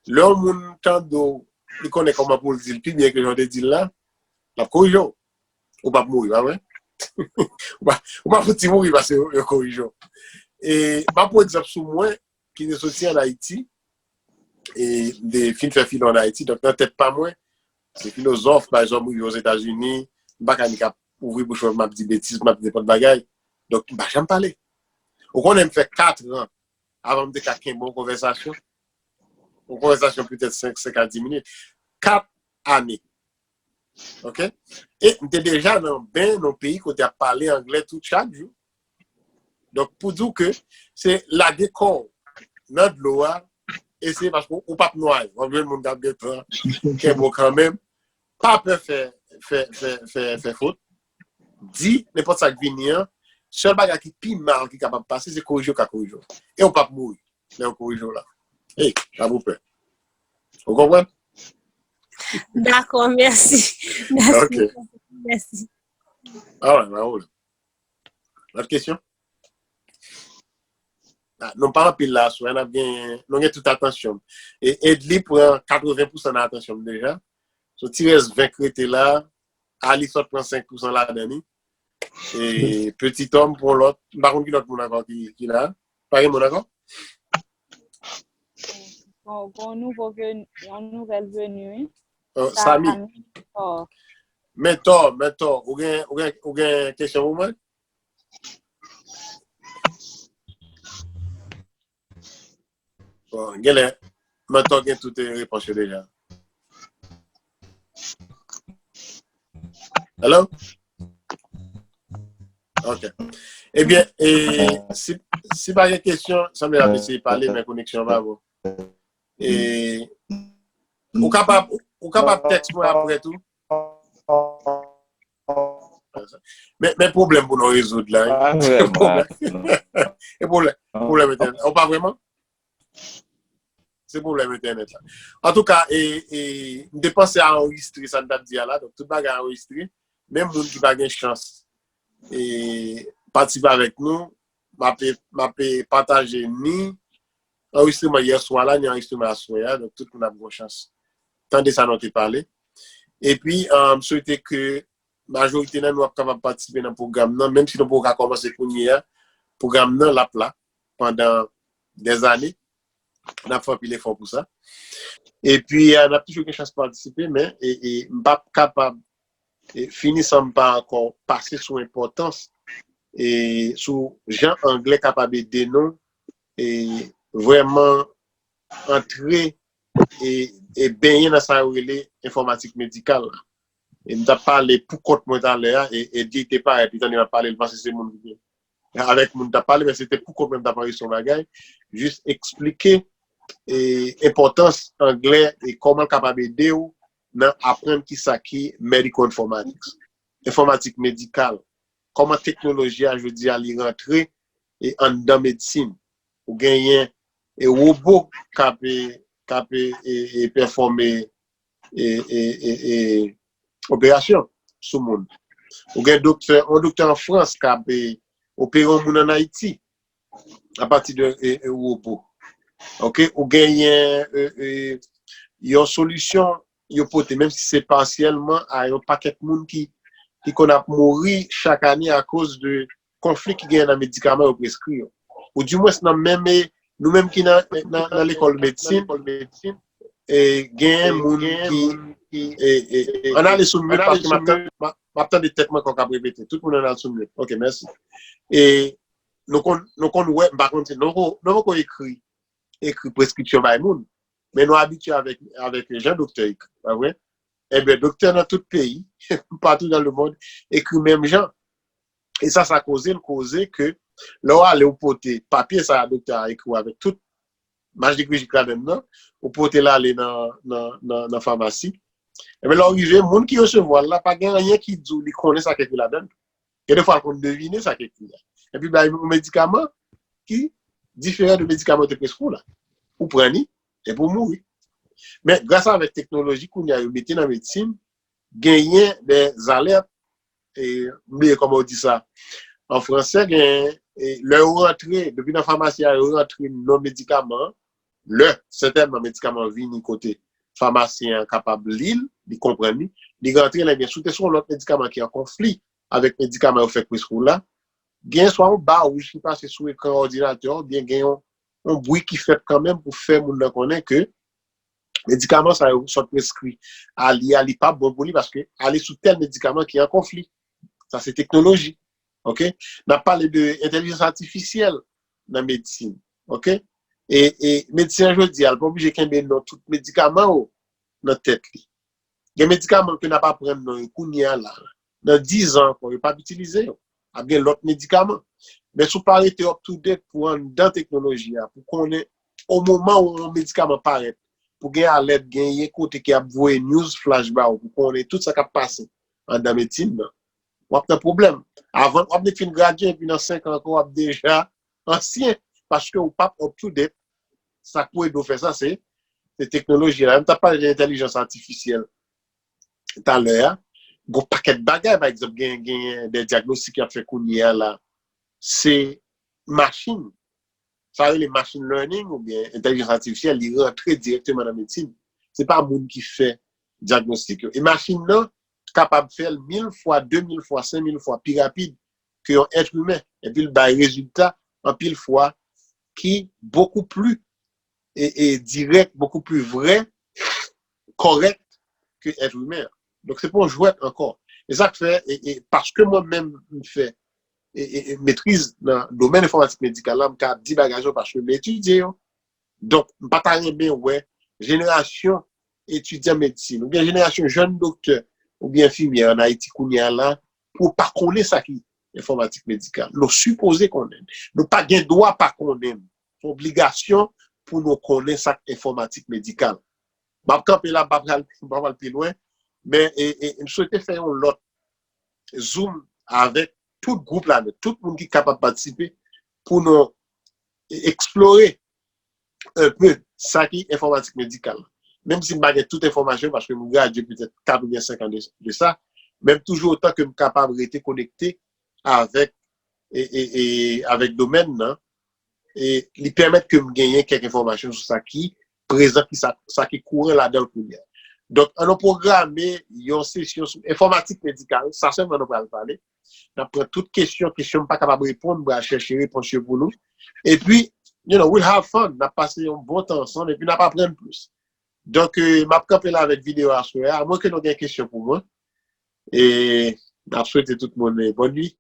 Lè yon moun tande w, li konnen kòman pou l di l pi byen ke jan w te di l la, l ap korije w. Ou p ap mouri, pa vre? Ou pa, ou pa fouti mouri paske yo, yo korije w. E, m ap pran egzanp sou mwen, ki te soti ann Ayiti, e m te fin fè filo ann Ayiti. Donk, nan tèt pa mwen, se filozòf, pa egzanp, rive Ozetazini, m pa ka nik ap ouvri bouch mwen, m ap di betiz, m ap di nenpòt bagay. Donk, m pa janm pale. Ou konnen m fè kat an avan m te ka kenbe yon konvèsasyon. Yon konvèsasyon petèt senk, senk a dis minit. Kat ane. Ok? E m te deja nan ben nan peyi kote y ap pale anglè tout chak jou. Donk, pou di w ke se lage kò w nan dlo a, e se paske ou p ap nwaye. W ap jwenn moun k ap gentan kenbe w kanmenm. Pa pè fè, fè, fè, fè, fè fot. Di nenpòt sa k vini an. Sèl bagay ki pi mal ki kapab pase, se korije w ka korije w. E w p ap mouri lè yo korije w la. Ey, pa pou pè. Ou konprann? Dakò, mèsi. Mèsi. Ok. Mèsi. Alright, pa pwoblèm. Lòt kesyon? Ah, nou pa anpil la, aswè, n ap gen, nou gen tout atansyon m. E Edly pran katreven pousan nan atansyon m deja. So, ti rès ven k rete la, Ali sot pran senk pousan ladan li. E Petit Homme pran lòt. M pa konn ki lòt moun ankò ki, ki la. Pa gen moun ankò? Bon, bon nouvo veni, yon nouvèl veni, wi. Euh, Samy. Oh. Mentor, Mentor, ou gen, ou gen, ou gen kesyon pou mwen? Bon, genlè, Mentor gen tout, eh, repons yo deja. Hello? Ok. Ebyen, eh, si, si pa gen kesyon, sanble ap eseye pale, men koneksyon pa bon. Eh, ou kapab, ou kapab tèks mwen apre tou. Men, men pwoblèm pou nou rezoud la, wi. Pa vrèman. E pwoblèm, pwoblèm entènèt. Ou pa vrèman? Se pwoblèm entènèt la. Antouka, e, e, m te panse a anrejistre sa n t ap di a la. Donk, tout bagay anrejistre. Menm moun ki pa gen chans e patisipe avèk nou, m ap, m ap pataje ni anrejistreman yè swa la, ni anrejistreman aswè a. Donk, tout moun ap gen chans tande sa nou te pale. Epi, euh, m swete ke majorite nan nou ap kapab patisipe nan pwogram nan, menm si nou poko ka kòmanse kounye a, pwogram nan l ap la pandan dèzane, n ap fè anpil efò pou sa. Epi, euh, n ap toujou gen chans patisipe, men e, e, m p ap kapab e, fini san m pa ankò pase sou enpòtans e sou jan anglè kapab ede nou e vrèman antre e, e benyen nan sa yo rele enfòmatik medikal la. E m t ap pale pou kont mwen talè a, e, e li te parèt, li tande m ap pale, li panse se moun ki avèk moun t ap pale, men se te pou kont mwen m t ap anrejistre yon bagay, jis eksplike e, enpòtans anglè e kòman l kapab ede w nan aprann kisa ki medical informatics, enfòmatik medikal, kòman teknoloji a jodi a li rantre e anndan medsin. Ou genyen e wobo k ap e, k ap e, e, e pèfòme e, e, e, e, operasyon sou moun. Ou gen doktè, yon doktè an Frans k ap e, opere yon moun an Ayiti apati de e, e, wobo. Ok? Ou genyen e, e, yon solisyon yo pote, menm si se pasyèlman, a yon pakèt moun ki, ki konn ap mouri chak ane akoz de konfli ki genyen nan medikaman yo preskri yo. Ou dimwens nan menm, e, nou menm ki nan, nan, nan lekòl medsin, e, genyen moun ki, e, e, e, ann ale sou mute paske m ap tande, m ap, m ap tande tèt mwen kòk ap repete. Tout moun ann al sou mute. Ok, mèsi. E nou konn, nou konn wè, m pa konn si nou poko, nou poko ekri, ekri preskripsyon bay moun. Men nou abitye avèk, avèk jan doktè ekri, pa vre? Ebyen, doktè nan tout peyi, patou nan lemonn, ekri menm jan. E sa, sa koze l koze ke lè w ale, ou pote papye sa a doktè a ekri w avèk tout mach de grijik ladann nan, ou pote l ale nan, nan, nan, nan famasi. Ebyen, lè w rive, moun ki resevwa l la, pa gen anyen ki di w li konnen sa k ekri ladann. Gen defwa, l konn devine sa k ekri a. Epi, bay yon medikaman ki diferan de medikaman yo te preskri w la. Ou pran li, epi ou mouri. Men, gras avèk teknoloji kounye a yo mete nan medsin, genyen de zalèt, e, m bliye kòman yo di sa an fransè, genyen, e, lè yo rantre, depi nan famasi a, yo rantre non medikaman an, lè, sètènman, medikaman an vini kote famasyen an kapab li l, li konprann li, li rantre la, ebyen, si w te sou yon lòt medikaman ki an konfli avèk medikaman yo fèk preskri w la, gen swa yon ba wouj ki pase sou ekran òdinatè, oubyen gen yon, yon bri ki fèt kanmenm pou fè moun nan konnen ke medikaman sa yo sot preskri a li a, li pa bon pou li paske ale sou tèl medikaman ki an konfli. Sa se teknoloji. Ok? N ap pale de entèlijans atifisyèl nan medsin. Ok? E, e medsen an jodi a, l pa oblije kenbe non tout medikaman yo nan tèt li. Gen medikaman ke n ap aprann non yo kounye a la. Nan diz an ankò, yo p ap itilize yo. Ap gen lòt medikaman. Men si w pa rete up to date pou anndan teknoloji a, pou konnen o moman ou yon medikaman parèt, pou gen alèt, genyen kote ki ap voye news flash ba ou, pou konnen tout sa k ap pase anndan medsin nan, w ap nan pwoblèm. Avan, w ap vin fin gradye, epi nan senk an ankò, w ap deja ansyen, paske ou p ap up to date. Sa k pou ede w fè sa, se, se teknoloji a. M t ap pale de entèlijans atifisyèl talè a. Gon pakèt bagay, pa egzanp, gen, gen de dyagnostik y ap fè kounye a la. Se machin. Sa rele machine learning oubyen entèlijans atifisyèl, li rantre dirèkteman nan medsin. Se pa moun ki fè dyagnostik yo. E machin nan kapab fè l mil fwa, de mil fwa, senk mil fwa pi rapid ke yon èt imen. Epi l bay rezilta anpil fwa ki bokou pli e, e dirèk, bokou pli vrè, kòrèk ke èt imen an. Donk, se pa yon jwèt ankò. E sa k fè, e, e, paske mwen menm, m fè e, e, e, metriz nan domèn enfòmatik medikal la, m ka di bagay sa yo paske m etidye yo. Donk, m pa ta renmen wè jenerasyon etidyan medsin, oubyen jenerasyon jèn doktè oubyen enfimyè ann Ayiti kounye a la, pou yo pa konnen sa ki enfòmatik medikal. Nou sipoze konnen. Nou pa gen dwa pa konnen. Se yon obligasyon pou nou konnen sa k enfòmatik medikal. M ap kanpe la, m pa pral, m pa pral pi lwen, men e, e, m swete fè yon lòt Zoom avèk tout gwoup la, tout moun ki kapab patisipe pou nou eksplore un peu sa ki enfòmatik medikal. Menm si m pa gen tout enfòmasyon, paske m gradye petèt kat oubyen senk an de, de sa, men m toujou otan ke m kapab rete konekte avèk, e, e, e, avèk domèn nan, e li pèmèt ke m genyen kèk enfòmasyon sou sa ki prezan, ki sa, sa ki kouran ladan l kounye a. Donk, ann nou pwograme yon sesyon sou enfòmatik medikal, sa sèlman nou pral pale. N ap pran tout kesyon, kesyon m pa kapab reponn, m pral chèche repons yo pou nou. Epi, you know, we'll have fun. N ap pase yon bon tan ansanm, epi n ap aprann plis. Donk, e, m ap kanpe la avèk videyo aswè a, amwen ke nou gen kesyon pou mwen. E n ap swete tout moun, e, bòn nuit.